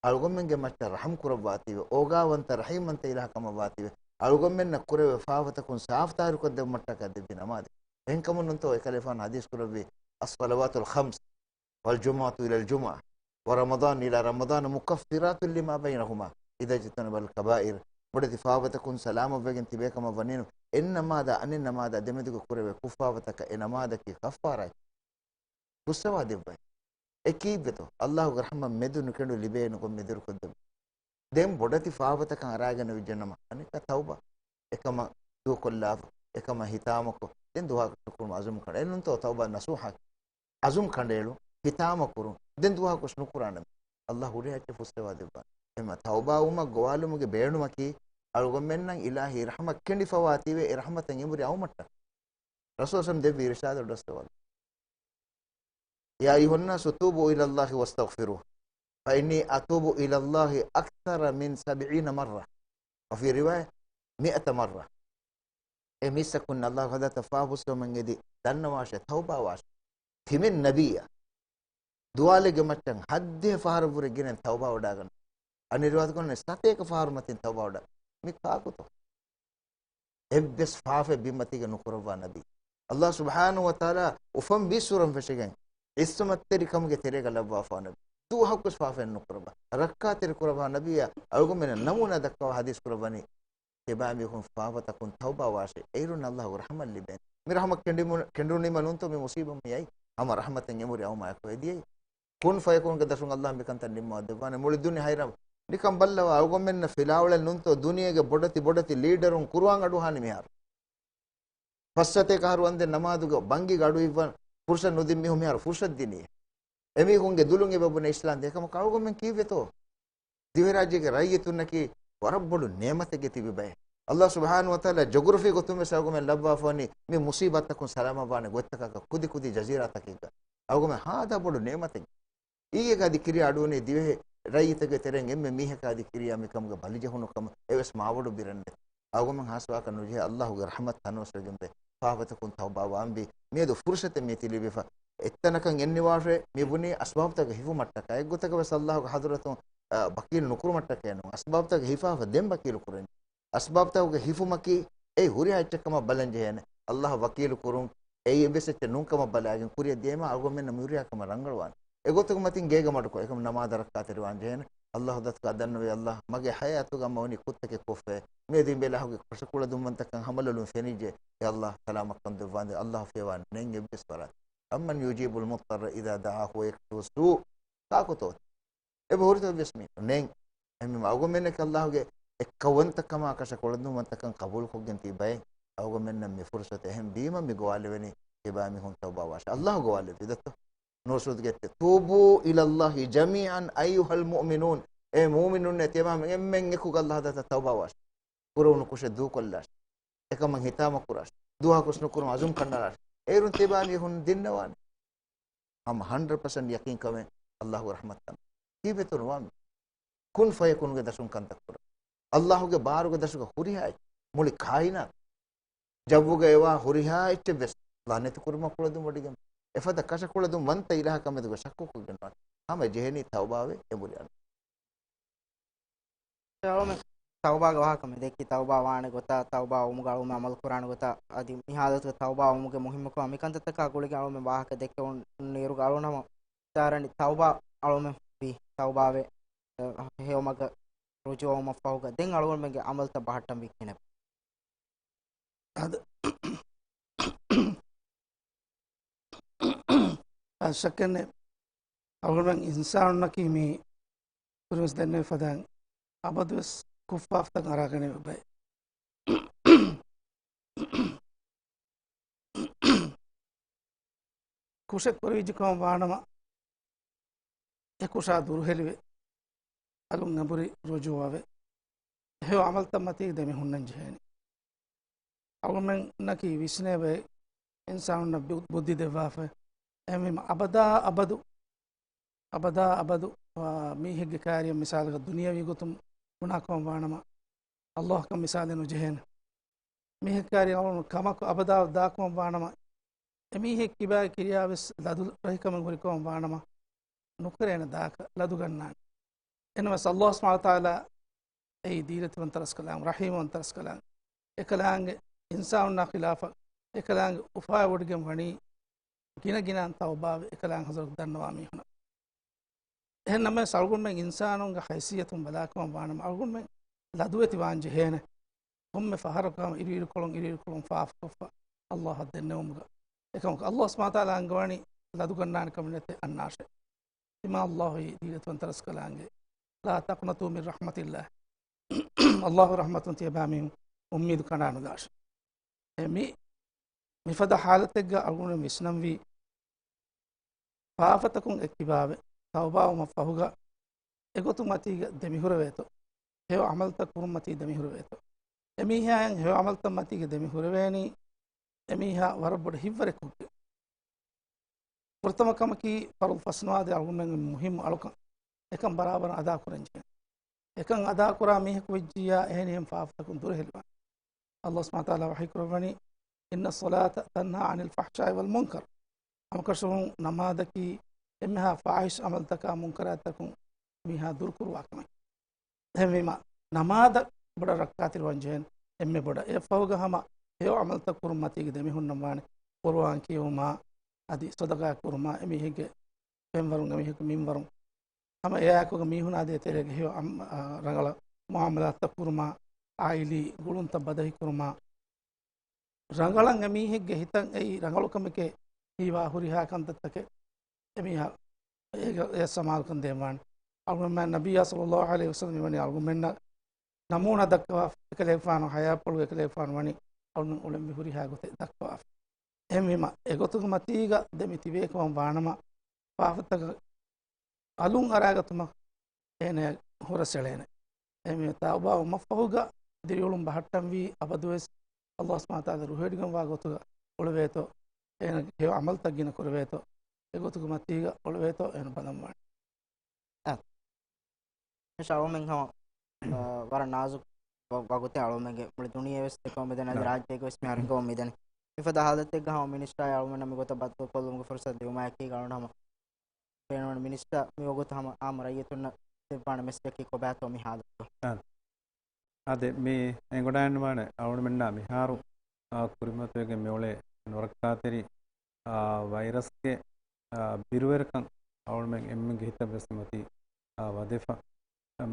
އަޅުގަނޑުމެންގެ މައްޗަށް ރަޙުމް ކުރައްވާތީވެ، އޯގާވަންތަ ރަޙީމްވަންތަ އިލާހަކަމަށްވާތީވެ، އަޅުގަނޑުމެންނަށް ކުރެވޭ ފާފަތަކުން ސާފުތާހިރުކޮށްދެއްވުމަށްޓަކާ ދެއްވި ނަމާދެއް. އެހެންކަމުން ނޫންތޯ އެކަލޭފާނު ޙަދީޘް ކުރެއްވީ، الصلوات الخمس والجمعة إلى الجمعة ورمضان إلى رمضان مكفرات لما بينهما إذا اجتنب الكبائر. ބޮޑެތި ފާފަތަކުން ސަލާމަތްވެގެން ތިބޭކަމަށް ވަނީނު، އެއް ނަމާދާ އަނެއް ނަމާދާ ދެމެދުގަ ކުރެވޭ ކުށްފާފަތަކަށް އެ ނަމާދަކީ ކައްފާރާތް. ފުއްސަވާ ދެއްވައި. އެ ކީއްވެތޯ؟ އައްލާހުގެ ރަޙްމަތް މެދު ނުކެނޑު ލިބޭނެ ކޮން މެދުވެރިކޮށްދެއްވަ. ދެން ބޮޑެތި ފާފަތަކަށް އަރާގަނެވިއްޖެ ނަމަ، އަނެއްކާ ތައުބާ. އެކަމަށް ދޫކޮށްލާފަ، އެކަމަށް ހިތާމަކޮށް، ދެން ދުވަހަކު ޝުކުރު ޢަޒުމް ކަނޑައެޅުންތޯ؟ ތައުބާ ނަޞޫޙަކީ. ޢަޒުމް ކަނޑައެޅުން، ހިތާމަކުރުން، ދެން ދުވަހަކު ނުކުރާނަމޭ. އައްލާހު ހުރިހާ އެއްޗެއް ފުއްސަވާ ދެއްވާނެ. އެމަ ތައުބާވުމަށް ގޮވާލުމުގެ ބޭނުމަކީ، އަޅުގަނޑުމެންނަށް އިލާހީ ރަޙްމަތް ކެނޑިފަވާތީވެ، އެ ރަޙްމަތަށް އެނބުރި އައުމަށްޓަކާ. ރަސޫލު ސަމް ދެއްވި އިރުޝާދު ޑޮސްޓަވަލް. يا أيها الناس توبوا إلى الله واستغفروه فإني أتوب إلى الله أكثر من سبعين مرة وفي رواية مئة مرة. އޭ މީސްތަކުން، އައްލާހު ޙަޟްރަތަށް ފާފަ ފުއްސެވުމަށް އެދި ދަންނަވާށޭ، ތައުބާވާށޭ. ތިމެން ނަބިއްޔާ ދުވާލެއްގެ މައްޗަށް ހައްދިހަ ފަހަރަށްވުރެ ގިނައިން ތައުބާވަޑާގަންނަ. އަނެއް ރިވާޔަތަކުން ސަތޭކަ ފަހަރު މަތިން ތައުބާވަޑާ. މި ކާކުތޯ؟ އެއްވެސް ފާފައެއް ބިންމަތީގަ ނުކުރައްވާ ނަބީ. އައްލާހު ސުބްޙާނަހޫ ވަތަޢާލާ އުފަންވީއްސުރަން ފެށިގެން ޢިއްޞަމަތްތެރިކަމުގެ ތެރޭގަ ލައްވާފާ ނަބީ. ދުވަހަކުވެސް ފާފައެއް ނުކުރައްވާ. ރައްކާތެރި ކުރައްވާ ނަބިއްޔާ އަޅުގަނޑުމެންނަށް ނަމޫނާ ދައްކަވާ ޙަދީޘް ކުރައްވަނީ، ތިބާމީހުން ފާފަތަކުން ތައުބާވާށޭ، އެއިރުން އައްލާހުގެ ރަޙްމަތް ލިބޭނެ. މި ރަޙްމަތް ކެނޑިމު-، ކެނޑުނީމަ ނޫންތޯ މި މުޞީބަތް މި އައީ؟ ހަމަ ރަޙްމަތެއް އެނބުރި އައުމާއެކު އެދިޔައީ. ކުން ފަޔަކުންގެ ދަށުން އައްލާހު މިކަންތައް ނިންމަވާ ދެއްވާނެ. މުޅި ދުނިޔެ ހައިރާން. ނިކަން ބައްލަވާ، އަޅުގަނޑުމެންނަށް ފިލާވަޅެއް ނޫންތޯ ދުނިޔޭގެ ބޮޑެތި ބޮޑެތި ލީޑަރުން ޤުރުއާން އަޑުއަހާނީ މިހާރު. ފަސްސަތޭކަ އަހަރު ވަންދެން ނަމާދުގަ ބަންގިގަ އަޑު އިއްވަން ފުރުޞަތު ނުދިން މީހުން މިހާރު ފުރުޞަތު ދިނީ. އެމީހުންގެ ދުލުން އެބަ ބުނޭ އިސްލާމް ދީން. އެކަމަކު އަޅުގަނޑުމެން ކީއްވެތޯ؟ ދިވެހިރާއްޖޭގެ ރައްޔިތުންނަކީ ވަރަށް ބޮޑު ނިޢުމަތެއްގަ ތިބި ބައެއް. އައްލާހު ސުބްޙާނަހޫ ވަތަޢާލާ ޖޮގްރަފީ ގޮތުން ވެސް އަޅުގަނޑުމެން ލައްވާފަ ވަނީ މި މުޞީބާތްތަކުން ސަލާމަތްވާނެ ގޮތްތަކަކަށް، ކުދި ކުދި ޖަޒީރާތަކެއްގަ. އަޅުގަނޑުމެން ހާދާ ބޮޑު ނިޢުމަތެއް. އީގެ އަދި ކިރިޔާ އަޑުއިވުނީ ދިވެހި ރައްޔިތެއްގެ ތެރެއިން އެންމެ މީހަކާ އަދި ކިރިޔާ މިކަމުގަ ބަލިޖެހުނު ކަމަށް އެވެސް މާބޮޑު ބިރެއް ނެތް. އަޅުގަނޑުމެން ހާސްވާކަށް ނުޖެހޭ އައްލާހުގެ ރަޙްމަތް ތަނަވަސްވެގެންވޭ. ފާފަތަކުން ތައުބާވާންވީ. މިއަދު ފުރުޞަތެއް މި ތިލިބިފަ. އެއްތަނަކަށް އެއްނިވާށޭ މި ބުނީ އަސްބާބުތަކަށް ހިފުމަށްޓަކާ. އެއްގޮތަކަށް ވެސް އައްލާހުގެ ޙަޟްރަތުން އަ، ވަކީލު ނުކުރުމަށްޓަކައި ނޫން. އަސްބާބުތަކުގެ ހިފާފަ ދެން ވަކީލު ކުރަން. އަސްބާބުތަކުގެ ހިފުމަކީ އެއީ ހުރިހާ އެއްޗެއްކަމަށް ބަލަން ޖެހޭނެ. އައްލާހަށް ވަކީލު ކުރުން އެއީ އެއްވެސް އެއްޗެއް ނޫންކަމަށް ބަލައިގެން ކުރިއަށް ދިޔައީމަ އަޅުގަނޑުމެންނަށް މި ހުރިހާ ކަމަށް ރަނގަޅުވާނެ. އެގޮތުގެ މަތިން ގޭގަ މަޑުކޮށް އެކަމަށް ނަމާދަށް ރައްކާތެރިވާން ޖެހޭނެ. އައްލާހު ދަތުގަ ދަންނަވައި އައްލާހް މަގޭ ޙަޔާތުގަ އަމަ ވަނީ ކުށްތަކެއް ކޮށްފައި. މިއަދު އިނބޭލާހުގެ ކަށަކުޅަދުންވަންތަކަން ހަމަލޮލުން ފެނިއްޖެ. އޭ އައްލާހް ސަލާމަތްކަން ދެއްވާނދޭ. އައްލާހު ފިޔަވާ ނެތް އެއްވެސް ވަރާތެއް. أَمَّنْ يُجِيبُ الْمُضْطَرَّ إِذَا دَعَاهُ وَيَكْشِفُ السُّوءَ. ކާކުތޯ؟ އެބަ ހުރިތަ އެއްވެސް މީހަކު؟ ނެތް. އެހެންވީމަ އަޅުގަނޑުމެންނަކީ އައްލާހުގެ އެއްކައުވަންތަކަމާ ކަށަކުޅަދުންވަންތަކަން ޤަބޫލުކޮށްގެން ތިބި ބައެއް. އަޅުގަނޑުމެންނަށް މި ފުރުޞަތު އެހެން ވީމަ މި ގޮވާލެވެނީ ތިބާ މީހުން ތައުބާވާށޭ. އައްލާހު ގޮވާލެއްވި ދައްތޯ؟ ނޫރު ސޫރަތުގެ އެއް، "توبوا إلى الله جميعا أيها المؤمنون." އޭ މުއުމިނުންނޭ، ތިޔަބައިމީހުން އެންމެން އެކުގަ އައްލާހު ދަތަށް ތައުބާވާށޭ. ކުރެވުނު ކުށެއް ދޫކޮށްލާށޭ. އެކަމަށް ހިތާމަ ކުރާށޭ. ދުވަހަކުވެސް ނުކުރުން އަޒުމް ކަނޑައަޅާށޭ. އޭރުން ތިބާ މީހުން ދިންނަވާނެ. ހަމަ ހަންޑްރެޑް ޕަސެންޓް ޔަޤީންކަމެއް އައްލާހުގެ ރަޙްމަތުތައް ކީއްވެތޯ ނުވާނެ. ކުން ފަޔަކުނުގެ ދަށުން ކަންތައް ކުރާ. އައްލާހުގެ ބާރުގެ ދަށުގަ ހުރިހާ އެއްޗެއް، މުޅި ކާއިނާތު ޖައްވުގަ އެވާ ހުރިހާ އެއްޗެއް ވެސް ލާނެތު ކުރުމަށް ކުޅަދުން ވޮޑިގެން، އެފަދަ ކަށަކުޅަދުން ވަންތަ އިލާހަކަށް މެދުގަ ޝައްކުކޮށްގެން ނުވާނެ. ހަމަ ޖެހެނީ ތައުބާވެ އެނބުރި އަންނަން. އަޅުމެން ތައުބާގެ ވާހަކަ މި ދެއްކި، ތައުބާ ވާނެ ގޮތާ، ތައުބާ ވުމުގަ އަޅުމެން ޢަމަލު ކުރާނެ ގޮތާ، އަދި މި ޙާލަތުގަ ތައުބާ ވުމުގެ މުހިއްމުކަމާ މި ކަންތައްތަކާ ގުޅިގެން އަޅުމެން ވާހަކަ ދެއްކެވުނު އިރުގަ އަޅުން ހަމަ ވިދާޅުވަނީ ތައުބާ އަޅުމެން ވީ، ތައުބާވެ، އެ، ހެޔޮމަގަށް ރުޖޫޢަވުމަށްފަހުގަ ދެން އަޅުގަނޑުމެންގެ ޢަމަލުތައް ބަހައްޓަންވީ ކިހިނެއް؟ އަދި އަދި ޝައްކެއްނެތް، އަޅުގަނޑުމެން އިންސާނުންނަކީ މި ކުރިންވެސް ދެންނެވި ފަދައިން އަބަދުވެސް ކުށްފާފަތައް އަރާގަނެވި ބައެއް. ކުށެއް ކުރެވިއްޖެ ކަމަށް ވާނަމަ، އެ ކުށާ ދުރުހެލިވެ، އަލުން އެނބުރި ރުޖޫޢަވެ، ހެޔޮ ޢަމަލުތައް މަތީގަ ދެމި ހުންނަން ޖެހޭނެ. އަޅުގަނޑުމެންނަކީ ވިސްނޭ ބައެއް، އިންސާނުންނަށް ބު-، ބުއްދި ދެއްވާފަ. އެހެންވީމަ އަބަދާ އަބަދު، އަބަދާ އަބަދު، އާ، މީހެއްގެ ކާރިއަށް މިސާލަކަށް ދުނިޔަވީ ގޮތުން ބުނާކަމަށް ވާނަމަ، އައްލާހަކަށް މިސާލެއް ނުޖެހޭނެ. މީހެއް ކާރިއަށް އަޅުން ކަމަކު އަބަދާ ދާކަމަށް ވާނަމަ، އެމީހެއް ކިބާގެ ކިރިޔާވެސް ލަދު ރަހިކަމެއް ހުރިކަމަށް ވާނަމަ، ނުކުރޭނެ ދާކަށް ލަދުގަންނާނެ. އެހެންވެސް އައްލާހު ސުބްޙާނަހު ވަތަޢާލާ އެއީ ދީލަތިވަންތަ ރަސްކަލާނގެ، ރަޙީމްވަންތަ ރަސްކަލާނގެ. އެކަލާނގެ އިންސާނުންނާ ޚިލާފަށް އެކަލާނގެ އުފާވޮޑިގެން ވަނީ ގިނަ ގިނައިން ތައުބާވެ އެކަލާނގެ ޙަޟްރަތަށް ދަންނަވާ މީހުންނަށް. އެހެން ނަމަވެސް އަޅުގަނޑުމެން އިންސާނުންގެ ހައިސިއްޔަތުން ބަލާކަމަށް ވާނަމަ އަޅުގަނޑުމެން ލަދުވެތި ވާން ޖެހޭނެ. ކޮންމެ ފަހަރަކު ހަމަ އިރުއިރުކޮޅުން އިރުއިރުކޮޅުން ފާފަކޮށްފަ އައްލާހަށް ދެންނެވުމުގަ. އެކަމަކު އައްލާހު ސުބްޙާނަހު ވަތަޢާލާ އަންގަވަނީ ލަދުގަންނާނެ ކަމެއް ނެތޭ އަންނާށޭ. ތިމާ އައްލާހު އެއީ ދީލަތިވަންތަ ރަސްކަލާނގެ. لا تقنطوا من رحمة الله. އައްލާހު ރަޙްމަތުން ތިޔަބައިމީހުން އުއްމީދު ކަނޑާނުލާށޭ. އެ މި، މިފަދަ ޙާލަތެއްގަ އަޅުގަނޑު ވިސްނަންވީ، ފާފަތަކުން އެއްކިބާވެ، ތައުބާވުމަށްފަހުގަ އެގޮތު މަތީގަ ދެމިހުރެވޭތޯ، ހެޔޮ ޢަމަލުތައް ކުރުން މަތީ ދެމިހުރެވޭތޯ. އެމީހާއަށް ހެޔޮ ޢަމަލުތައް މަތީގަ ދެމިހުރެވޭނީ، އެމީހާ ވަރަށް ބޮޑު ހިތްވަރެއްކޮށްގެން. ފުރަތަމަ ކަމަކީ، ފަރުޟު ފަސްނުވާދޭ އަޅުގަނޑުމެންގެ މުހިއްމު އަޅުކަން. އެކަން ބަރާބަރަށް އަދާކުރަންޖެހޭ. އެކަން އަދާކުރާ މީހަކު ވެއްޖިއްޔާ، އެހެނިހެން ފާފަތަކުން ދުރުހެލިވާނެ. އައްލާހު ސުބްޙާނަހު ވަތަޢާލާ ވަޙީކުރައްވަނީ، إن الصلاة تنهى عن الفحشاء والمنكر. ހަމަކަށަވަރުން ނަމާދަކީ އެންމެހާ ފާޙިޝް ޢަމަލުތަކާ މުންކަރާތްތަކުން މީހާ ދުރުކުރުވާ ކަމެއް. އެހެންވީމަ، ނަމާދަށް ބޮޑަށް ރައްކާތެރިވާން ޖެހޭނެ އެންމެ ބޮޑަށް. އެއަށްފަހުގަ ހަމަ ހެޔޮ ޢަމަލުތައް ކުރުން މަތީގަ ދެމިހުންނަން ވާނެ. ޤުރުއާން ކިޔެވުމާ، އަދި ޞަދަޤާ ކުރުމާ، އެމީހެއްގެ ފެންވަރުން، އެމީހަކު މިންވަރުން، ހަމަ އެއާއެކުގަ މީހުނާ ދޭތެރޭގަ ހެޔޮ އަމް-، އާ، ރަނގަޅަށް މުޢާމަލާތުތައް ކުރުމާ، އާއިލީ ގުޅުންތައް ބަދަހި ކުރުމާ، ރަނގަޅަށް އެމީހެއްގެ ހިތަށް އެއީ ރަނގަޅު ކަމެކޭ ހީވާ ހުރިހާ ކަންތައްތަކެއް އެމީހާ އޭގަ އެ ސަމާލުކަން ދޭންވާނެ. އަޅުގަނޑުމެން ނަބިއްޔާ ޞައްލައްލާހު ޢަލައިހި ވަސައްލަމަ މިވަނީ އަޅުގަނޑުމެންނަށް ނަމޫނާ ދައްކަވާފަ، އެކަލޭގެފާނު ޙަޔާތްޕުޅުގަ އެކަލޭގެފާނު ވަނީ އަޅުގަނޑުމެން އުޅެންވީ ހުރިހާ ގޮތެއް ދައްކަވާފަ. އެހެންވީމަ، އެގޮތުގެ މަތީގަ ދެމި ތިބޭ ކަމަށް ވާނަމަ، ފާފަތަކަށް އަލުން އަރާގަތުމަށް އޭނަޔަށް ހުރަސްއެޅޭނެ. އެހެންވީމަ، ތައުބާވުމަށްފަހުގަ ދިރިއުޅުން ބަހައްޓަންވީ އަބަދުވެސް އައްލާހު ސުބްޙާނަހު ވަތަޢާލާ ރުހިވޮޑިގެންވާ ގޮތުގަ އުޅެވޭތޯ، އޭނަ ހެޔޮ ޢަމަލުތައް ގިނަ ކުރެވޭތޯ، އެގޮތުގެ މަތީގަ އުޅެވޭތޯ އޭނަ ބަލަންވާނެ. އާ. އެ އަޅުމެން ހަމަ، އާ، ވަރަށް ނާޒުކު ވަ-، ވަގުތެއް އަޅުމެންގެ މުޅި ދުނިޔެވެސް ދެކެވަމުން މިދަނީ، އަދި ރާއްޖޭގަވެސް މިހާރު ހިނގަވަމުން މިދަނީ. މިފަދަ ހާލަތެއްގަ ހަމަ މިނިސްޓާއާ އަޅުމެންނަށް މިގޮތަށް ބައްދަލުކޮށްލުމުގެ ފުރުސަތު ދިއުމާއެކީގަ އަޅުގަނޑު ހަމަ ފެނުނު މިނިސްޓާ މިވަގުތު ހަމަ އާއްމު ރައްޔިތުންނަށް ދެއްވާނެ މެސެޖަކީ ކޮބާތޯ މި ހާލަތުގަ؟ އާދެ، މި އެނގިވަޑައިގަންނަވާނެ އަޅުގަނޑުމެންނާ މިހާރު، އާ، ކުރިމަތިވެގެން މިއުޅޭ ނުރައްކާތެރި، އާ، ވައިރަސްގެ، އާ، ބިރުވެރިކަން އަޅުގަނޑުމެން އެންމެންގެ ހިތަށް ވެސް މިއޮތީ، އާ، ވަދެފަ.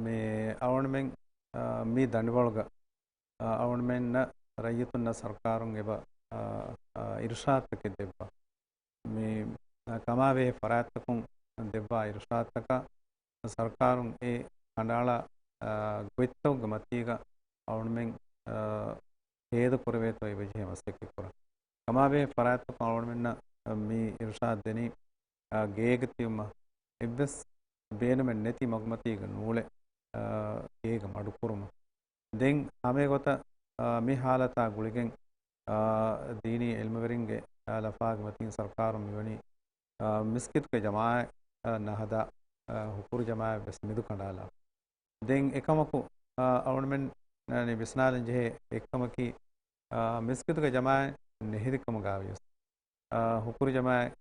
މި އަޅުގަނޑުމެން، އާ، މި ދަނޑިވަޅުގަ، އާ، އަޅުގަނޑުމެންނަށް ރައްޔިތުންނަށް ސަރުކާރުން އެބަ، އާ، އާ، އިރުޝާދުތަކެއް ދެއްވާ. މި، އާ، ކަމާބެހޭ ފަރާތްތަކުން ދެއްވާ އިރުޝާދުތަކަށް ސަރުކާރުން އެ ކަނޑައަޅާ، އާ، ގޮތްތަކުގެ މަތީގަ އަޅުގަނޑުމެން، އާ، ހޭދަ ކުރެވޭތޯ އެ ވެޖެހޭ މަސައްކަތް ކުރަން. ކަމާބެހޭ ފަރާތްތަކުން އަޅުގަނޑުމެންނަށް މި އިރުޝާދު ދެނީ، އާ، ގޭގަ ތިބުމަށް އެއްވެސް ބޭނުމެއް ނެތި މަގުމަތީގަ ނޫޅެ، އާ، ގޭގަ މަޑުކުރުމަށް. ދެން ހަމައެގޮތަށް، އާ، މި ހާލަތާ ގުޅިގެން، އާ، ދީނީ އިލްމުވެރިންގެ، އާ، ލަފާގެ މަތީން ސަރުކާރުން މިވަނީ، އާ، މިސްކިތުގެ ޖަމާއަތް، އާ، ނަހަދާ، އާ، ހުކުރު ޖަމާއަތް ވެސް މެދު ކަނޑާލާ. ދެން އެކަމަކު، އާ، އަޅުގަނޑުމެން، އަނެ، ވިސްނާލަން ޖެހޭ އެއްކަމަކީ، އާ، މިސްކިތުގެ ޖަމާއަތް ނެހިދިކަމުގާވިޔަސް، އާ، ހުކުރު ޖަމާއަތް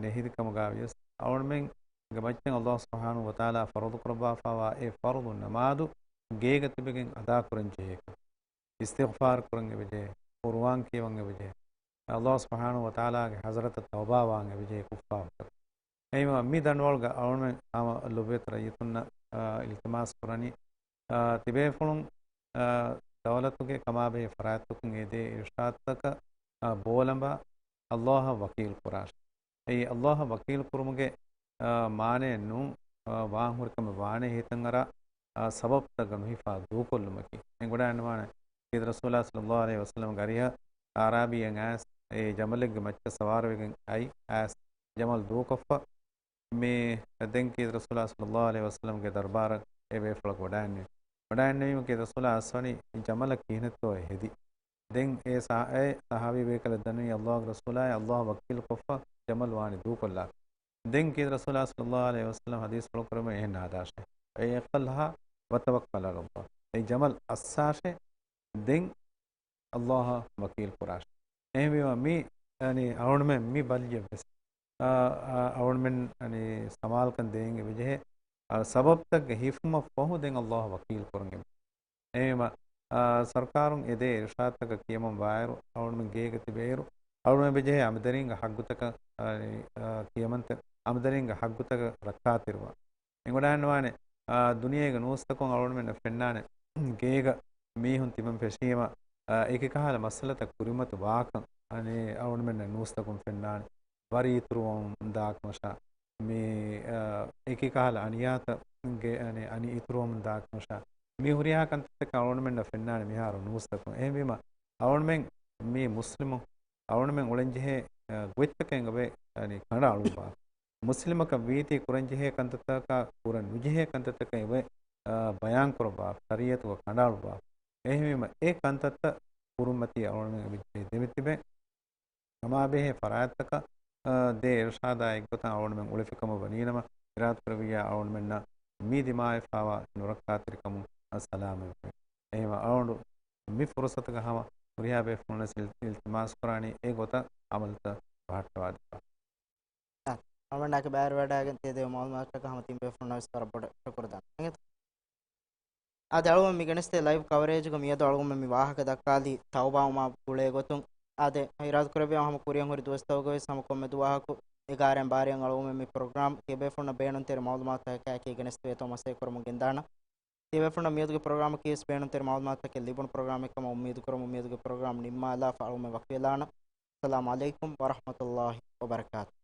ނެހިދިކަމުގާވިޔަސް، އަޅުގަނޑުމެންގެ މައްޗަށް އަލްލާހު ސުބްޙާނަހު ވަތަޢާލާ ފަރުޟު ކުރައްވާފައިވާ އެ ފަރުޟު ނަމާދު ގޭގަ ތިބެގެން އަދާކުރަން ޖެހޭކަން. އިސްތިޣްފާރު ކުރަން އެބަޖެހޭ، ޤުރުއާން ކިޔަވަން އެބަޖެހޭ، އަލްލާހު ސުބްޙާނަހު ވަތަޢާލާގެ ޙަޟްރަތަށް ތައުބާވާން އެބަޖެހޭ ކުށްފާވަތަކުން. އެހެންވީމަ މި ދަނޑުވަޅުގަ އަޅުގަނޑުމެން ހަމަ ލޮބުވެތި ރައްޔިތުންނަށް، އާ، އިލްތިމާސް ކުރަނީ، އާ، ތިބޭފުޅުން، އާ، ދައުލަތުގެ ކަމާބެހޭ ފަރާތްތަކުން އެ ދޭ އިރުޝާދުތަކަށް، އާ، ބޯލަނބާ އަލްލާހަށް ވަކީލު ކުރާށި. އެއީ އަލްލާހަށް ވަކީލު ކުރުމުގެ، އާ، މާނައެއް ނޫން، އާ، ވާންހުރި ކަމެއް ވާނެ ހިތަށް އަރާ، އާ، ސަބަބުތައްގަ ނުހިފާ ދޫކޮށްލުމަކީ. އެނގިވަޑައިގަންނަވާނެ ކީރިތި ރަސޫލާ ޞައްލައްލާހު ޢަލައިހި ވަސައްލަމަ ގަރިހަށް އަޢްރާބީއެއް އައިސް، އެ ޖަމަލެއްގެ މައްޗަށް ސަވާރުވެގެން އައި، އައިސް ޖަމަލް ދޫކޮށްފަ. މި ދެން ކީރިތި ރަސޫލާ ޞައްލައްލާހު ޢަލައިހި ވަސައްލަމަގެ ދަރުބާރަށް އެ ބޭފުޅަކު ވަޑައިގެންނެވި. ވަޑައިގެންނެވީމަ ކީރިތި ރަސޫލާ އައިސްވަނީ ޖަމަލަށް ކިހިނެއްތޯއޭ ހެދީ. ދެން އެ ސަ-، އެ ޞަޙާބީ ބޭކަލަށް ދަންނަވީ އަލްލާހުގެ ރަސޫލާއޭ، އަލްލާހަށް ވަކީލުކޮށްފަ ޖަމަލް ވާނީ ދޫކޮށްލާ. ދެން ކީރިތި ރަސޫލާ ޞައްލައްލާހު ޢަލައިހި ވަސައްލަމަ ޙަދީޘްފުޅު ކުރެއްވުނީ އެހެން ނާދާށޭ. އައިޤްލްހާ ވަތަވައްކަލް ޢަލައްލާހް. އެ ޖަމަލް އައްސާށޭ، ދެން އަލްލާހަށް ވަކީލު ކުރާށޭ. އެހެންވީމަ މި، އަނި، އަޅުގަނޑުމެން މި ބަލިއެއްވެސް، އާ، އާ، އަޅުގަނޑުމެން، އަނި، ސަމާލުކަން ދޭން އެބަޖެހޭ، އާ، ސަބަބުތައްގެ ހިފުމަށް ފަހު ދެން އަލްލާހަށް ވަކީލު ކުރަން އެބަ. އެހެންވީމަ، އާ، ސަރުކާރުން އެ ދޭ އިރުޝާދުތަކަށް ކިޔަމަން ވާއިރު، އަޅުގަނޑުމެން ގޭގަ ތިބޭއިރު، އަޅުގަނޑުމެން އެބަޖެހޭ އަނބިދަރީންގެ ހައްގުތަކަށް، އާ، އާ، ކިޔަމަންތައް، އަނބިދަރީންގެ ހައްގުތަކަށް ރައްކާތެރިވާން. އެނގިވަޑައިގަންނަވާނެ، އާ، ދުނިޔޭގެ ނޫސްތަކުން އަޅުގަނޑުމެންނަށް ފެންނާނެ، ގޭގަ މީހުން ތިބެން ފެށީމަ، އާ، އެކި ކަހަލަ މައްސަލަތައް ކުރިމަތި ވާކަން، އަނެއް އަޅުގަނޑުމެންނަށް ނޫސްތަކުން ފެންނާނެ. ވަރި އިތުރުވަމުން ދާކަމަށާ، މި، އާ، އެކި ކަހަލަ އަނިޔާތައްގެ، އަނެއް، އަނި އިތުރުވަމުން ދާކަމަށާ، މި ހުރިހާ ކަންތައްތަކަށް އަޅުގަނޑުމެންނަށް ފެންނާނެ މިހާރު ނޫސްތަކުން. އެހެންވީމަ، އަޅުގަނޑުމެން މީ މުސްލިމު، އަޅުގަނޑުމެން އުޅެންޖެހޭ، އާ، ގޮތްތަކެއް އެބަ، އަނި، ކަނޑައަޅުއްވާ. މުސްލިމަކަށް ވީތީ ކުރަންޖެހޭ ކަންތައްތަކާ ކުރަން ނުޖެހޭ ކަންތައްތަކެއް އެބަ، އާ، ބަޔާންކުރައްވާ، ޝަރީއަތުގަ ކަނޑައަޅުއްވާ. އެހެންވީމަ އެ ކަންތައްތައް ކުރުންމަތީ އަޅުގަނޑުމެން އެބަޖެހޭ ދެމިތިބެ. ކަމާބެހޭ ފަރާތްތަކަށް، އާ، ދޭ އިރުޝާދާ އެއްގޮތަށް އަޅުގަނޑުމެން އުޅެފިކަމަށް ވަނީނަމަ، އިރާދަކުރެއްވިއްޔާ އަޅުގަނޑުމެންނަށް މި ދިމާވެފައިވާ ނުރައްކާތެރިކަމުން ސަލާމަތްވެ. އެހެންވެ އަޅުގަނޑު މި ފުރުޞަތުގަ ހަމަ ހުރިހާ ބޭފުޅުންނަށް އިލް-، އިލްތިމާސް ކުރާނީ އެ ގޮތަށް އަމަލުތައް ބަހައްޓަވާދެއްވާ. އާ، އަޅުގަނޑާއެކު ބައިވެރިވަޑައިގެން ތިޔަދޭ މަޢުލޫމާތަކަށް ހަމަ ތިން ބޭފުޅުންނަށް ވެސް ވަރަށް ބޮޑަށް ޝުކުރު ދަން. އާދެ، އަޅުގަނޑު މި ގެނެސްދޭ ލައިވް ކަވަރޭޖުގަ މިއަދު އަޅުގަނޑުމެން މި ވާހަކަ ދައްކާލީ ތައުބާވުމާ ގުޅޭ ގޮތުން. އާދެ، އިރާދަކުރެއްވިޔާ ހަމަ ކުރިއަށް ހުރި ދުވަސްތަކުގައި ވެސް ހަމަ ކޮންމެ ދުވަހަކު އެގާރައިން ބާރައިން އަޅުގަނޑުމެން މި ޕްރޮގްރާމް ތިޔަބޭފުޅުންނަށް ބޭނުންތެރި މަޢުލޫމާތުތަކާއެކީ ގެނެސްދެވޭތޯ މަސައްކަތް ކުރަމުން ގެންދާނަން. ތިޔަބޭފުޅުންނަށް މިއަދުގެ ޕްރޮގްރާމަކީ ވެސް ބޭނުންތެރި މަޢުލޫމާތުތަކެއް ލިބުނު ޕްރޮގްރާމެއް ކަމަށް އުއްމީދު ކުރަމުން މިއަދުގެ ޕްރޮގްރާމް ނިންމާލާފަ އަޅުގަނޑުމެން ވަކިވެލާނަން. އައްސަލާމު ޢަލައިކުމް ވަރަޙްމަތުﷲ ވަބަރަކާތުހު.